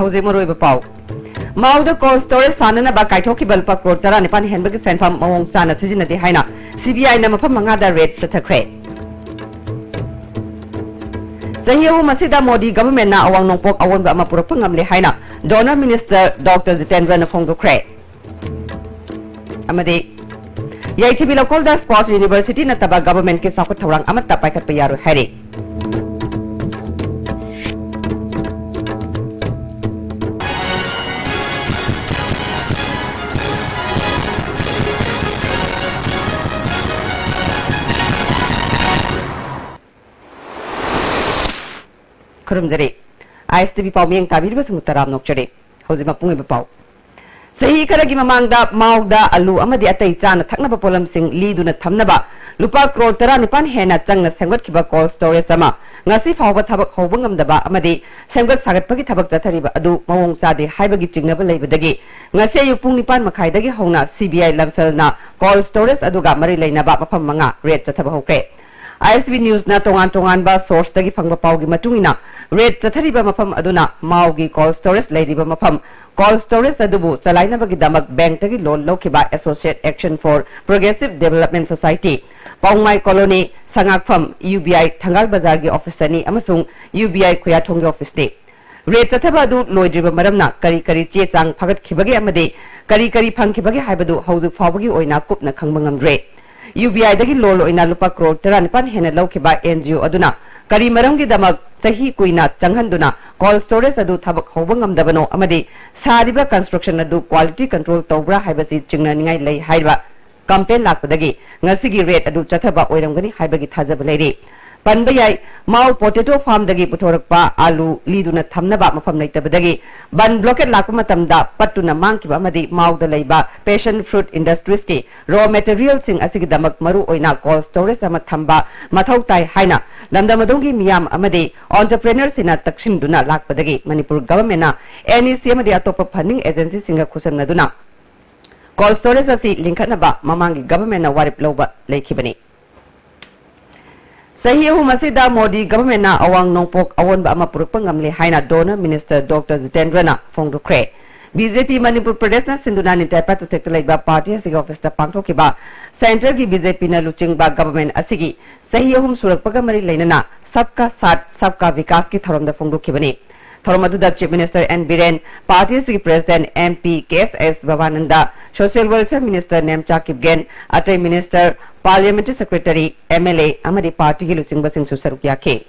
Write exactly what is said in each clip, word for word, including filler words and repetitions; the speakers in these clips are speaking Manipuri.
ꯍꯧꯖꯤꯛ ꯃꯔꯨꯑꯣꯏꯕ ꯄꯥꯎ꯫ ꯃꯥꯎꯗ cold storage ꯁꯥꯅꯅꯕ ꯀꯥꯏꯊꯣꯛꯈꯤꯕ ꯂꯨꯄꯥ ꯀ꯭ꯔꯣꯔ ꯇꯔꯥꯅꯤꯄꯥꯟ ꯍꯦꯟꯕꯒꯤ ꯁꯦꯟꯐꯝ ꯃꯑꯣꯡ ꯆꯥꯅ ꯁꯤꯖꯤꯟꯅꯗꯦ ꯍꯥꯏꯅ CBIꯅ ꯃꯐꯝ ꯃꯉꯥꯗ ꯔꯦꯗ ꯆꯠꯊꯈ꯭ꯔꯦ꯫ ꯆꯍꯤ ꯑꯍꯨꯝ ꯑꯁꯤꯗ ꯃꯣꯗꯤ ꯒꯚꯔꯟꯃꯦꯟꯠꯅ ꯑꯋꯥꯡ ꯅꯣꯡꯄꯣꯛ ꯑꯑꯣꯟꯕ ꯑꯃ ꯄꯨꯔꯛꯄ ꯉꯝꯂꯦ ꯍꯥꯏꯅ ꯗꯣꯅꯔ ꯃꯤꯅꯤꯁꯇꯔ ꯗꯣꯛꯇꯔ ꯖꯤꯇꯦꯟꯗ꯭ꯔꯅ ꯐꯣꯡꯗꯣꯛꯈ꯭ꯔꯦ꯫ ꯑꯃꯗꯤ ꯌꯥꯏꯊꯤꯕꯤ ꯂꯧꯀꯣꯜꯗ ꯁ꯭ꯄꯣꯔꯠꯁ ꯌꯨꯅꯤꯚꯔꯁꯤꯇꯤ ꯅꯠꯇꯕ ꯒꯚꯔꯟꯃꯦꯟꯠꯀꯤ ꯆꯥꯎꯈꯠ ꯊꯧꯔꯥꯡ ꯑꯃꯠꯇ ꯄꯥꯏꯈꯠꯄ ꯌꯥꯔꯣꯏ ꯍꯥꯏꯔꯤ꯫ ꯈꯨꯔꯨꯝꯖꯔꯤ꯫ ISTV ꯄꯥꯎꯃꯤꯌꯦꯡ ꯇꯥꯕꯤꯔꯤꯕꯁꯤꯡꯕꯨ ꯇꯔꯥꯝꯅ ꯑꯣꯛꯆꯔꯤ꯫ ꯍꯧꯖꯤꯛ ꯃꯄꯨꯡ ꯑꯣꯏꯕ ꯄꯥꯎ꯫ ꯆꯍꯤ ꯈꯔꯒꯤ ꯃꯃꯥꯡꯗ ꯃꯥꯎꯗ ꯑꯂꯨ ꯑꯃꯗꯤ ꯑꯇꯩ ꯆꯥꯅ ꯊꯛꯅꯕ ꯄꯣꯠꯂꯝꯁꯤꯡ ꯂꯤꯗꯨꯅ ꯊꯝꯅꯕ ꯂꯨꯄꯥ ꯀ꯭ꯔꯣꯔ ꯇꯔꯥꯅꯤꯄꯥꯟ ꯍꯦꯟꯅ ꯆꯪꯅ ꯁꯦꯝꯒꯠꯈꯤꯕ cold storage ꯑꯃ ꯉꯁꯤ ꯐꯥꯎꯕ ꯊꯕꯛ ꯍꯧꯕ ꯉꯝꯗꯕ ꯑꯃꯗꯤ ꯁꯦꯝꯒꯠ ꯁꯥꯒꯠꯄꯒꯤ ꯊꯕꯛ ꯆꯠꯊꯔꯤꯕ ꯑꯗꯨ ꯃꯑꯣꯡ ꯆꯥꯗꯦ ꯍꯥꯏꯕꯒꯤ ꯆꯤꯡꯅꯕ ꯂꯩꯕꯗꯒꯤ ꯉꯁꯤ ꯑꯌꯨꯛ ꯄꯨꯡ ꯅꯤꯄꯥꯟ ꯃꯈꯥꯏꯗꯒꯤ ꯍꯧꯅ CBI ꯂꯝꯐꯦꯜꯅ cold storage ꯑꯗꯨꯒ ꯃꯔꯤ ꯂꯩꯅꯕ ꯃꯐꯝ ꯃꯉꯥ ꯔꯦꯗ ꯆꯠꯊꯕ ꯍꯧꯈ꯭ꯔꯦ꯫ ISTV ꯅ꯭ꯌꯨꯁꯅ ꯇꯣꯉꯥꯟ ꯇꯣꯉꯥꯟꯕ ꯁꯣꯔꯁꯇꯒꯤ ꯐꯪꯕ ꯄꯥꯎꯒꯤ ꯃꯇꯨꯡ ꯏꯟꯅ, ꯔꯦꯗ ꯆꯠꯊꯔꯤꯕ ꯃꯐꯝ ꯑꯗꯨꯅ ꯃꯥꯎꯒꯤ cold storage ꯂꯩꯔꯤꯕ ꯃꯐꯝ, cold storage ꯑꯗꯨꯕꯨ ꯆꯂꯥꯏꯅꯕꯒꯤꯗꯃꯛ ꯕꯦꯡꯛꯇꯒꯤ ꯂꯣꯟ ꯂꯧꯈꯤꯕ Associate Action for Progressive Development Society, Paomai colony, Sangakpham, UBI Thangal ꯕꯖꯥꯔꯒꯤ ꯑꯣꯐꯤꯁ ꯑꯅꯤ ꯑꯃꯁꯨꯡ UBI ꯈꯨꯌꯥꯊꯣꯡꯒꯤ ꯑꯣꯐꯤꯁꯅꯤ꯫ ꯔꯦꯗ ꯆꯠꯊꯕ ꯑꯗꯨ ꯂꯣꯏꯗ꯭ꯔꯤꯕ ꯃꯔꯝꯅ ꯀꯔꯤ ꯀꯔꯤ ꯆꯦ ꯆꯥꯡ ꯐꯥꯒꯠꯈꯤꯕꯒꯦ ꯑꯃꯗꯤ ꯀꯔꯤ ꯀꯔꯤ ꯐꯪꯈꯤꯕꯒꯦ ꯍꯥꯏꯕꯗꯨ ꯍꯧꯖꯤꯛ ꯐꯥꯎꯕꯒꯤ ꯑꯣꯏꯅ ꯀꯨꯞꯅ ꯈꯪꯕ ꯉꯝꯗ꯭ꯔꯦ꯫ UBIꯗꯒꯤ ꯂꯣꯟ ꯑꯣꯏꯅ ꯂꯨꯄꯥ ꯀ꯭ꯔꯣꯔ ꯇꯔꯥꯅꯤꯄꯥꯟ ꯍꯦꯟꯅ ꯂꯧꯈꯤꯕ NGO ꯑꯗꯨꯅ ꯀꯔꯤ ꯃꯔꯝꯒꯤꯗꯃꯛ ꯆꯍꯤ ꯀꯨꯏꯅ ꯆꯪꯍꯟꯗꯨꯅ cold storage ꯑꯗꯨ ꯊꯕꯛ ꯍꯧꯕ ꯉꯝꯗꯕꯅꯣ ꯑꯃꯗꯤ ꯁꯥꯔꯤꯕ construction ꯑꯗꯨ quality control ꯇꯧꯕ꯭ꯔꯥ ꯍꯥꯏꯕꯁꯤ ꯆꯤꯡꯅꯅꯤꯡꯉꯥꯏ ꯂꯩ ꯍꯥꯏꯔꯤꯕ complaint ꯂꯥꯛꯄꯗꯒꯤ ꯉꯁꯤꯒꯤ ꯔꯦꯗ ꯑꯗꯨ ꯆꯠꯊꯕ ꯑꯣꯏꯔꯝꯒꯅꯤ ꯍꯥꯏꯕꯒꯤ ꯊꯥꯖꯕ ꯂꯩꯔꯤ꯫ ꯄꯟꯕ ꯌꯥꯏ, ꯃꯥꯎ potato farmꯗꯒꯤ ꯄꯨꯊꯣꯔꯛꯄ ꯑꯂꯨ ꯂꯤꯗꯨꯅ ꯊꯝꯅꯕ ꯃꯐꯝ ꯂꯩꯇꯕꯗꯒꯤ ꯕꯟ blockade ꯂꯥꯛꯄ ꯃꯇꯝꯗ ꯄꯠꯇꯨꯅ ꯃꯥꯡꯈꯤꯕ ꯑꯃꯗꯤ ꯃꯥꯎꯗ ꯂꯩꯕ Passion Fruit Industriesꯀꯤ raw materialꯁꯤꯡ ꯑꯁꯤꯒꯤꯗꯃꯛ ꯃꯔꯨ ꯑꯣꯏꯅ cold storage ꯑꯃ ꯊꯝꯕ ꯃꯊꯧ ꯇꯥꯏ ꯍꯥꯏꯅ ꯂꯝꯗꯝ ꯑꯗꯨꯒꯤ ꯃꯤꯌꯥꯝ ꯑꯃꯗꯤ entrepreneurꯁꯤꯡꯅ ꯇꯛꯁꯤꯟꯗꯨꯅ ꯂꯥꯛꯄꯗꯒꯤ ꯃꯅꯤꯄꯨꯔ governmentꯅ NEC ꯑꯃꯗꯤ ꯑꯇꯣꯞꯄ funding agencyꯁꯤꯡꯒ ꯈꯨꯠꯁꯝꯅꯗꯨꯅ cold storage ꯑꯁꯤ ꯂꯤꯡꯈꯠꯅꯕ ꯃꯃꯥꯡꯒꯤ governmentꯅ ꯋꯥꯔꯦꯞ ꯂꯧꯕ ꯂꯩꯈꯤꯕꯅꯤ꯫ ꯆꯍꯤ ꯑꯍꯨꯝ ꯑꯁꯤꯗ ꯃꯣꯗꯤ ꯒꯚꯔꯟꯃꯦꯟꯠꯅ ꯑꯋꯥꯡ ꯅꯣꯡꯄꯣꯛ ꯑꯑꯣꯟꯕ ꯑꯃ ꯄꯨꯔꯛꯄ ꯉꯝꯂꯦ ꯍꯥꯏꯅ ꯗꯣꯅꯔ ꯃꯤꯅꯤꯁꯇꯔ ꯗꯣꯛꯇꯔ ꯖꯤꯇꯦꯟꯗ꯭ꯔꯅ ꯐꯣꯡꯗꯣꯛꯈ꯭ꯔꯦ꯫ ꯕꯤ ꯖꯦ ꯄꯤ ꯃꯅꯤꯄꯨꯔ ꯄ꯭ꯔꯗꯦꯁꯅ ꯁꯤꯟꯗꯨꯅ ꯅꯤꯡꯇꯥꯏ ꯄꯥꯏ ꯆꯨꯊꯦꯛꯇ ꯂꯩꯕ ꯄꯥꯔꯇꯤ ꯑꯁꯤꯒꯤ ꯑꯣꯐꯤꯁꯇ ꯄꯥꯡꯊꯣꯛꯈꯤꯕ ꯁꯦꯟꯇꯔꯒꯤ ꯕꯤ ꯖꯦ ꯄꯤꯅ ꯂꯨꯆꯤꯡꯕ ꯒꯚꯔꯟꯃꯦꯟꯠ ꯑꯁꯤꯒꯤ ꯆꯍꯤ ꯑꯍꯨꯝ ꯁꯨꯔꯛꯄꯒ ꯃꯔꯤ ꯂꯩꯅꯅ ꯁꯕꯀꯥ ꯁꯥꯊ ꯁꯕꯀꯥ ꯕꯤꯀꯥꯁꯀꯤ ꯊꯧꯔꯝꯗ ꯐꯣꯡꯗꯣꯛꯈꯤꯕꯅꯤ꯫ ꯊꯧꯔꯝ ꯑꯗꯨꯗ chief minister N Biren, party ꯑꯁꯤꯒꯤ president M P K S S Babananda, social welfare minister Nemcha Kipgen, ꯑꯇꯩ minister, parliamentary secretary, M L A ꯑꯃꯗꯤ ꯄꯥꯔꯇꯤꯒꯤ ꯂꯨꯆꯤꯡꯕꯁꯤꯡꯁꯨ ꯁꯔꯨꯛ ꯌꯥꯈꯤ꯫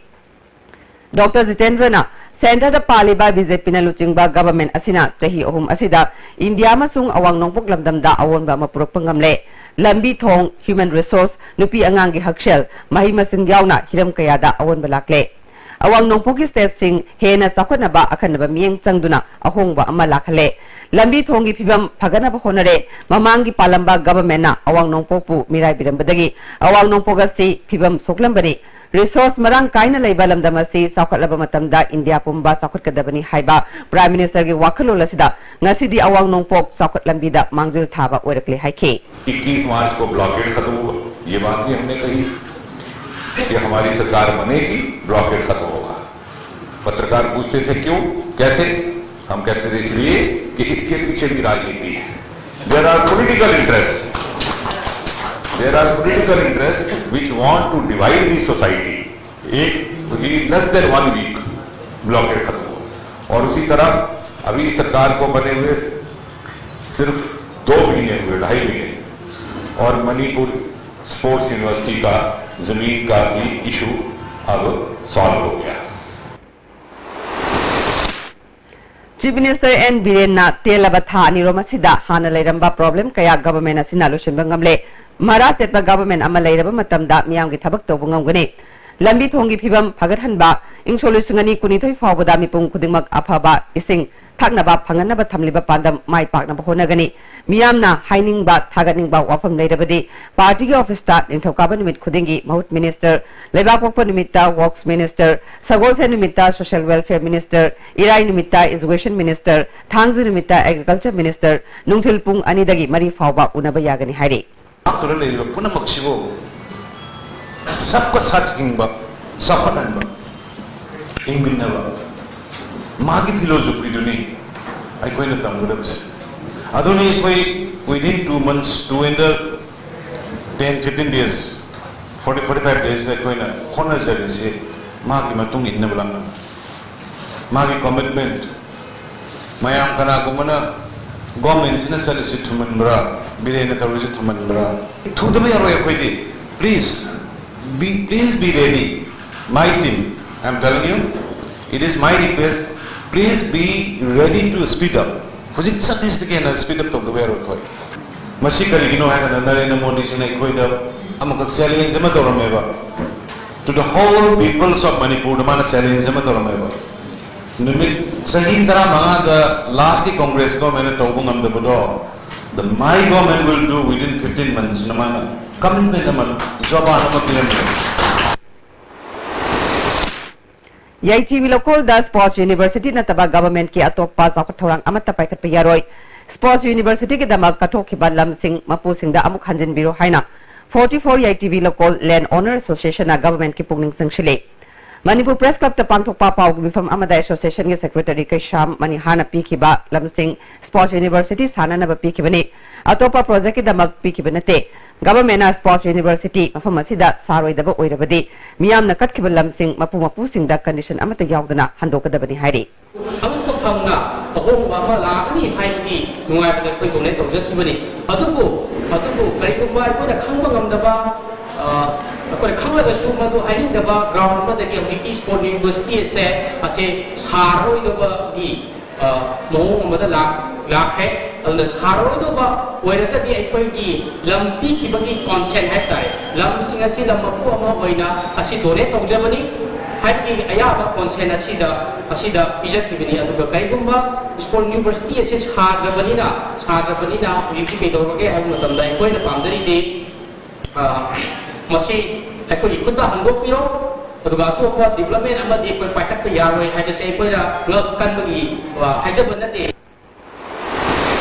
ꯗꯣꯛꯇꯔ ꯖꯤꯇꯦꯟꯗ꯭ꯔꯅ ꯁꯦꯟꯇꯔꯗ ꯄꯥꯜꯂꯤꯕ ꯕꯤ ꯖꯦ ꯄꯤꯅ ꯂꯨꯆꯤꯡꯕ ꯒꯚꯔꯟꯃꯦꯟꯠ ꯑꯁꯤꯅ ꯆꯍꯤ ꯑꯍꯨꯝ ꯑꯁꯤꯗ ꯏꯟꯗꯤꯌꯥ ꯑꯃꯁꯨꯡ ꯑꯋꯥꯡ ꯅꯣꯡꯄꯣꯛ ꯂꯝꯗꯝꯗ ꯑꯑꯣꯟꯕ ꯑꯃ ꯄꯨꯔꯛꯄ ꯉꯝꯂꯦ꯫ ꯂꯝꯕꯤ ꯊꯣꯡ, ꯍ꯭ꯌꯨꯃꯦꯟ ꯔꯤꯁꯣꯔꯁ, ꯅꯨꯄꯤ ꯑꯉꯥꯡꯒꯤ ꯍꯛꯁꯦꯜ, ꯃꯍꯩ ꯃꯁꯤꯡ ꯌꯥꯎꯅ ꯍꯤꯔꯝ ꯀꯌꯥꯗ ꯑꯑꯣꯟꯕ ꯂꯥꯛꯂꯦ꯫ ꯑꯋꯥꯡ ꯅꯣꯡꯄꯣꯛꯀꯤ ꯁ꯭ꯇꯦꯠꯁꯤꯡ ꯍꯦꯟꯅ ꯆꯥꯎꯈꯠꯅꯕ ꯑꯈꯟꯅꯕ ꯃꯤꯠꯌꯦꯡ ꯆꯪꯗꯨꯅ ꯑꯍꯣꯡꯕ ꯑꯃ ꯂꯥꯛꯍꯜꯂꯦ꯫ ꯂꯝꯕꯤ ꯊꯣꯡꯒꯤ ꯐꯤꯕꯝ ꯐꯒꯠꯅꯕ ꯍꯣꯠꯅꯔꯦ꯫ ꯃꯃꯥꯡꯒꯤ ꯄꯥꯜꯂꯝꯕ ꯒꯚꯔꯟꯃꯦꯟꯠꯅ ꯑꯋꯥꯡ ꯅꯣꯡꯄꯣꯛꯄꯨ ꯃꯤꯔꯥꯏꯕꯤꯔꯝꯕꯗꯒꯤ ꯑꯋꯥꯡ ꯅꯣꯡꯄꯣꯛ ꯑꯁꯤ ꯐꯤꯕꯝ ꯁꯣꯛꯂꯝꯕꯅꯤ꯫ ꯔꯤꯁꯣꯔꯁ ꯃꯔꯥꯡ ꯀꯥꯏꯅ ꯂꯩꯕ ꯂꯝꯗꯝ ꯑꯁꯤ ꯆꯥꯎꯈꯠꯂꯕ ꯃꯇꯝꯗ ꯏꯟꯗꯤꯌꯥ ꯄꯨꯝꯕ ꯆꯥꯎꯈꯠꯀꯗꯕꯅꯤ ꯍꯥꯏꯕ ꯄ꯭ꯔꯥꯏꯝ ꯃꯤꯅꯤꯁꯇꯔꯒꯤ ꯋꯥꯈꯜꯂꯣꯟ ꯑꯁꯤꯗ ꯉꯁꯤꯗꯤ ꯑꯋꯥꯡ ꯅꯣꯡꯄꯣꯛ ꯆꯥꯎꯈꯠ ꯂꯝꯕꯤꯗ ꯃꯥꯡꯖꯤꯜ ꯊꯥꯕ ꯑꯣꯏꯔꯛꯂꯦ ꯍꯥꯏꯈꯤ꯫ इक्कीस मार्च को ब्लॉकेड खत्म हुआ, ये बात भी हमने कही कि हमारी सरकार बनेगी, ब्लॉकेड खत्म होगा। पत्रकार पूछते थे, क्यों, कैसे? हम कहते थे, इसलिए कि इसके पीछे भी राजनीति है। There are political interests, there are political interests which want to divide the society। एक, less than one week blockade खत्म हुआ। और उसी तरह अभी सरकार को बने हुए सिर्फ दो महीने हुए, ढाई महीने, और मणिपुर स्पोर्ट्स यूनिवर्सिटी का जमीन का भी इशू अब सॉल्व हो गया। ꯆꯤꯐ ꯃꯤꯅꯤꯁꯇꯔ ꯑꯦꯟ ꯕꯤꯔꯦꯟꯅ ꯇꯦꯜꯂꯕ ꯊꯥ ꯑꯅꯤꯔꯣꯝ ꯑꯁꯤꯗ ꯍꯥꯟꯅ ꯂꯩꯔꯝꯕ ꯄ꯭ꯔꯣꯕ꯭ꯂꯦꯝ ꯀꯌꯥ ꯒꯚꯔꯟꯃꯦꯟꯠ ꯑꯁꯤꯅ ꯂꯣꯏꯁꯤꯟꯕ ꯉꯝꯂꯦ꯫ ꯃꯔꯥ ꯆꯦꯠꯄ ꯒꯚꯔꯟꯃꯦꯟꯠ ꯑꯃ ꯂꯩꯔꯕ ꯃꯇꯝꯗ ꯃꯤꯌꯥꯝꯒꯤ ꯊꯕꯛ ꯇꯧꯕ ꯉꯝꯒꯅꯤ꯫ ꯂꯝꯕꯤ ꯊꯣꯡꯒꯤ ꯐꯤꯕꯝ ꯐꯒꯠꯍꯟꯕ, ꯏꯪ ꯁꯣꯛ ꯂꯤꯁꯤꯡ ꯑꯅꯤ ꯀꯨꯟꯅꯤꯊꯣꯏ ꯐꯥꯎꯕꯗ ꯃꯤꯄꯨꯝ ꯈꯨꯗꯤꯡꯃꯛ ꯑꯐꯕ ꯏꯁꯤꯡ ꯊꯛꯅꯕ ꯐꯪꯍꯟꯅꯕ ꯊꯝꯂꯤꯕ ꯄꯥꯟꯗꯝ ꯃꯥꯏ ꯄꯥꯛꯅꯕ ꯍꯣꯠꯅꯒꯅꯤ꯫ ꯃꯤꯌꯥꯝꯅ ꯍꯥꯏꯅꯤꯡꯕ, ꯊꯥꯒꯠꯅꯤꯡꯕ ꯋꯥꯐꯝ ꯂꯩꯔꯕꯗꯤ ꯄꯥꯔꯇꯤꯒꯤ ꯑꯣꯐꯤꯁꯇ ꯅꯤꯡꯊꯧꯀꯥꯕ ꯅꯨꯃꯤꯠ ꯈꯨꯗꯤꯡꯒꯤ ꯃꯍꯨꯠ ꯃꯤꯅꯤꯁꯇꯔ, ꯂꯩꯕꯥꯛꯄꯣꯛꯄ ꯅꯨꯃꯤꯠꯇ ꯋꯔꯛꯁ ꯃꯤꯅꯤꯁꯇꯔ, ꯁꯒꯣꯜꯁꯦꯟ ꯅꯨꯃꯤꯠꯇ ꯁꯣꯁꯤꯌꯦꯜ ꯋꯦꯜꯐꯤꯌꯔ ꯃꯤꯅꯤꯁꯇꯔ, ꯏꯔꯥꯏ ꯅꯨꯃꯤꯠꯇ ꯏꯖꯨꯀꯦꯁꯟ ꯃꯤꯅꯤꯁꯇꯔ, ꯊꯥꯡꯖ ꯅꯨꯃꯤꯠꯇ ꯑꯦꯒ꯭ꯔꯤꯀꯜꯆꯔ ꯃꯤꯅꯤꯁꯇꯔ ꯅꯨꯡꯊꯤꯜ ꯄꯨꯡ ꯑꯅꯤꯗꯒꯤ ꯃꯔꯤ ꯐꯥꯎꯕ ꯎꯅꯕ ꯌꯥꯒꯅꯤ ꯍꯥꯏꯔꯤ꯫ ꯂꯥꯛꯇꯨꯅ ꯂꯩꯔꯤꯕ ꯄꯨꯝꯅꯃꯛꯁꯤꯕꯨ ꯁꯕꯀ ꯁꯥꯊ ꯍꯤꯡꯕ, ꯆꯥꯎꯈꯠꯍꯟꯕ, ꯍꯤꯡꯃꯤꯟꯅꯕ, ꯃꯥꯒꯤ ꯐꯤꯂꯣꯁꯣꯐꯤꯗꯨꯅꯤ ꯑꯩꯈꯣꯏꯅ ꯇꯝꯒꯗꯕꯁꯦ꯫ ꯑꯗꯨꯅꯤ ꯑꯩꯈꯣꯏ within two months, two in the ten fifteen days, forty forty five days ꯑꯩꯈꯣꯏꯅ ꯍꯣꯠꯅꯖꯔꯤꯁꯤ ꯃꯥꯒꯤ ꯃꯇꯨꯡ ꯏꯟꯅꯕ ꯂꯥꯛꯅꯕ, ꯃꯥꯒꯤ commitment꯫ ꯃꯌꯥꯝ ꯀꯅꯥꯒꯨꯝꯕꯅ ꯒꯣꯔꯃꯦꯟꯁꯤꯅ ꯆꯠꯂꯤꯁꯤ ꯊꯨꯃꯟꯕ꯭ꯔꯥ, ꯕꯤꯔꯦꯟꯅ ꯇꯧꯔꯤꯁꯤ ꯊꯨꯃꯟꯕ꯭ꯔꯥ? ꯊꯨꯗꯕ ꯌꯥꯔꯣꯏ ꯑꯩꯈꯣꯏꯗꯤ꯫ Please be, please be ready. My team, I am telling you, it is my request. Please be ready to speed up. ꯍꯧꯖꯤꯛ ꯆꯠꯂꯤꯁꯤꯗꯒꯤ ꯍꯦꯟꯅ speed up ꯇꯧꯗꯕ ꯌꯥꯔꯣꯏ ꯑꯩꯈꯣꯏ꯫ ꯃꯁꯤ ꯀꯔꯤꯒꯤꯅꯣ ꯍꯥꯏ ꯀꯥꯟꯗ ꯅꯔꯦꯟꯗ꯭ꯔ ꯃꯣꯗꯤꯁꯤꯅ ꯑꯩꯈꯣꯏꯗ ꯑꯃꯈꯛ challenge ꯑꯃ ꯇꯧꯔꯝꯃꯦꯕ꯫ To the whole peoples of Manipur ꯗ ꯃꯥꯅ challenge ꯑꯃ ꯇꯧꯔꯝꯃꯦꯕ꯫ ꯅꯨꯃꯤꯠ ꯆꯍꯤ ꯇꯔꯥꯃꯉꯥꯗ ꯂꯥꯁꯀꯤ ꯀꯣꯡꯒ꯭ꯔꯦꯁ ꯒꯣꯔꯃꯦꯟꯅ ꯇꯧꯕ ꯉꯝꯗꯕꯗꯣ, the my government will do within fifteen months ꯅ ꯃꯥꯅ commitment ꯑꯃ, ꯖꯕꯥꯟ ꯑꯃ ꯄꯤꯔꯝꯃꯦ꯫ ꯌꯥꯏꯊꯤꯕꯤ ꯂꯧꯀꯣꯜꯗ ꯁ꯭ꯄꯣꯔꯠꯁ ꯌꯨꯅꯤꯚꯔꯁꯤꯇꯤ ꯅꯠꯇꯕ ꯒꯚꯔꯟꯃꯦꯟꯠꯀꯤ ꯑꯇꯣꯞꯄ ꯆꯥꯎꯈꯠ ꯊꯧꯔꯥꯡ ꯑꯃꯠꯇ ꯄꯥꯏꯈꯠꯄ ꯌꯥꯔꯣꯏ꯫ ꯁ꯭ꯄꯣꯔꯠꯁ ꯌꯨꯅꯤꯚꯔꯁꯤꯇꯤꯒꯤꯗꯃꯛ ꯀꯠꯊꯣꯛꯈꯤꯕ ꯂꯝꯁꯤꯡ ꯃꯄꯨꯁꯤꯡꯗ ꯑꯃꯨꯛ ꯍꯟꯖꯤꯟꯕꯤꯔꯣ ꯍꯥꯏꯅ forty four ꯌꯥꯏꯊꯤꯕꯤ ꯂꯧꯀꯣꯜ ꯂꯦꯟꯗ ꯑꯣꯅꯔ ꯑꯦꯁꯣꯁꯤꯌꯦꯁꯟꯅ ꯒꯚꯔꯟꯃꯦꯟꯠꯀꯤ ꯄꯨꯛꯅꯤꯡ ꯆꯤꯡꯁꯤꯜꯂꯤ꯫ ꯃꯅꯤꯄꯨꯔ ꯄ꯭ꯔꯦꯁ ꯀ꯭ꯂꯕꯇ ꯄꯥꯡꯊꯣꯛꯄ ꯄꯥꯎꯒꯤ ꯃꯤꯐꯝ ꯑꯃꯗ ꯑꯦꯁꯣꯁꯤꯌꯦꯁꯟꯒꯤ ꯁꯦꯀ꯭ꯔꯦꯇꯔꯤ ꯀꯩꯁꯥꯝ ꯃꯅꯤꯍꯥꯔꯅ ꯄꯤꯈꯤꯕ ꯂꯝꯁꯤꯡ ꯁ꯭ꯄꯣꯔꯠꯁ ꯌꯨꯅꯤꯚꯔꯁꯤꯇꯤ ꯁꯥꯅꯅꯕ ꯄꯤꯈꯤꯕꯅꯤ, ꯑꯇꯣꯞꯄ ꯄ꯭ꯔꯣꯖꯦꯛꯀꯤꯗꯃꯛ ꯄꯤꯈꯤꯕ ꯅꯠꯇꯦ꯫ ꯒꯚꯔꯟꯃꯦꯟꯠꯅ ꯁ꯭ꯄꯣꯔꯠꯁ ꯌꯨꯅꯤꯚꯔꯁꯤꯇꯤ ꯃꯐꯝ ꯑꯁꯤꯗ ꯁꯥꯔꯣꯏꯗꯕ ꯑꯣꯏꯔꯕꯗꯤ ꯃꯤꯌꯥꯝꯅ ꯀꯠꯈꯤꯕ ꯂꯝꯁꯤꯡ ꯃꯄꯨ ꯃꯄꯨꯁꯤꯡꯗ ꯀꯟꯗꯤꯁꯟ ꯑꯃꯠꯇ ꯌꯥꯎꯗꯅ ꯍꯟꯗꯣꯛꯀꯗꯕꯅꯤ ꯍꯥꯏꯔꯤ꯫ ꯑꯉꯛꯄ ꯐꯪꯅ ꯑꯍꯣꯡꯕ ꯑꯃ ꯂꯥꯛꯀꯅꯤ ꯍꯥꯏꯕꯒꯤ ꯅꯨꯡꯉꯥꯏꯕꯗ ꯑꯩꯈꯣꯏ ꯗꯣꯅꯦꯠ ꯇꯧꯖꯈꯤꯕꯅꯤ꯫ ꯑꯗꯨꯕꯨ ꯑꯗꯨꯕꯨ ꯀꯔꯤꯒꯨꯝꯕ ꯑꯩꯈꯣꯏꯅ ꯈꯪꯕ ꯉꯝꯗꯕ, ꯑ, ꯑꯩꯈꯣꯏꯅ ꯈꯪꯂꯒꯁꯨ ꯃꯗꯨ ꯍꯥꯏꯅꯤꯡꯗꯕ ꯒ꯭ꯔꯥꯎꯟ ꯑꯃꯗꯒꯤ ꯍꯧꯖꯤꯛꯇꯤ ꯁ꯭ꯄꯣꯔꯠ ꯌꯨꯅꯤꯚꯔꯁꯤꯇꯤ ꯑꯁꯦ, ꯑꯁꯦ ꯁꯥꯔꯔꯣꯏꯗꯕꯒꯤ, ꯑ, ꯃꯑꯣꯡ ꯑꯃꯗ ꯂꯥꯛ-, ꯂꯥꯛꯈ꯭ꯔꯦ꯫ ꯑꯗꯨꯅ ꯁꯥꯔꯔꯣꯏꯗꯧꯕ ꯑꯣꯏꯔꯒꯗꯤ ꯑꯩꯈꯣꯏꯒꯤ ꯂꯝ ꯄꯤꯈꯤꯕꯒꯤ ꯀꯣꯟꯁꯦꯟ ꯍꯥꯏꯕ ꯇꯥꯔꯦ, ꯂꯝꯁꯤꯡ ꯑꯁꯤ ꯂꯝ ꯃꯄꯨ ꯑꯃ ꯑꯣꯏꯅ ꯑꯁꯤ ꯗꯣꯅꯦꯠ ꯇꯧꯖꯕꯅꯤ ꯍꯥꯏꯕꯒꯤ ꯑꯌꯥꯕ ꯀꯣꯟꯁꯦꯟ ꯑꯁꯤꯗ, ꯑꯁꯤꯗ ꯄꯤꯖꯈꯤꯕꯅꯤ꯫ ꯑꯗꯨꯒ ꯀꯔꯤꯒꯨꯝꯕ ꯁ꯭ꯄꯣꯔꯠ ꯌꯨꯅꯤꯚꯔꯁꯤꯇꯤ ꯑꯁꯤ ꯁꯥꯗ꯭ꯔꯕꯅꯤꯅ, ꯁꯥꯗ꯭ꯔꯕꯅꯤꯅ ꯍꯧꯖꯤꯛꯇꯤ ꯀꯩꯗꯧꯔꯒꯦ ꯍꯥꯏꯕ ꯃꯇꯝꯗ ꯑꯩꯈꯣꯏꯅ ꯄꯥꯝꯖꯔꯤꯗꯤ, ꯑ, ꯃꯁꯤ ꯑꯩꯈꯣꯏꯒꯤ ꯈꯨꯠꯇ ꯍꯟꯗꯣꯛꯄꯤꯔꯣ, ꯑꯗꯨꯒ ꯑꯇꯣꯞꯄ ꯗꯤꯕ꯭ꯂꯞꯃꯦꯟ ꯑꯃꯗꯤ ꯑꯩꯈꯣꯏ ꯄꯥꯏꯈꯠꯄ ꯌꯥꯔꯣꯏ ꯍꯥꯏꯕꯁꯦ ꯑꯩꯈꯣꯏꯅ ꯉꯛ ꯀꯟꯕꯒꯤ, ꯑ, ꯍꯥꯏꯖꯕ ꯅꯠꯇꯦ꯫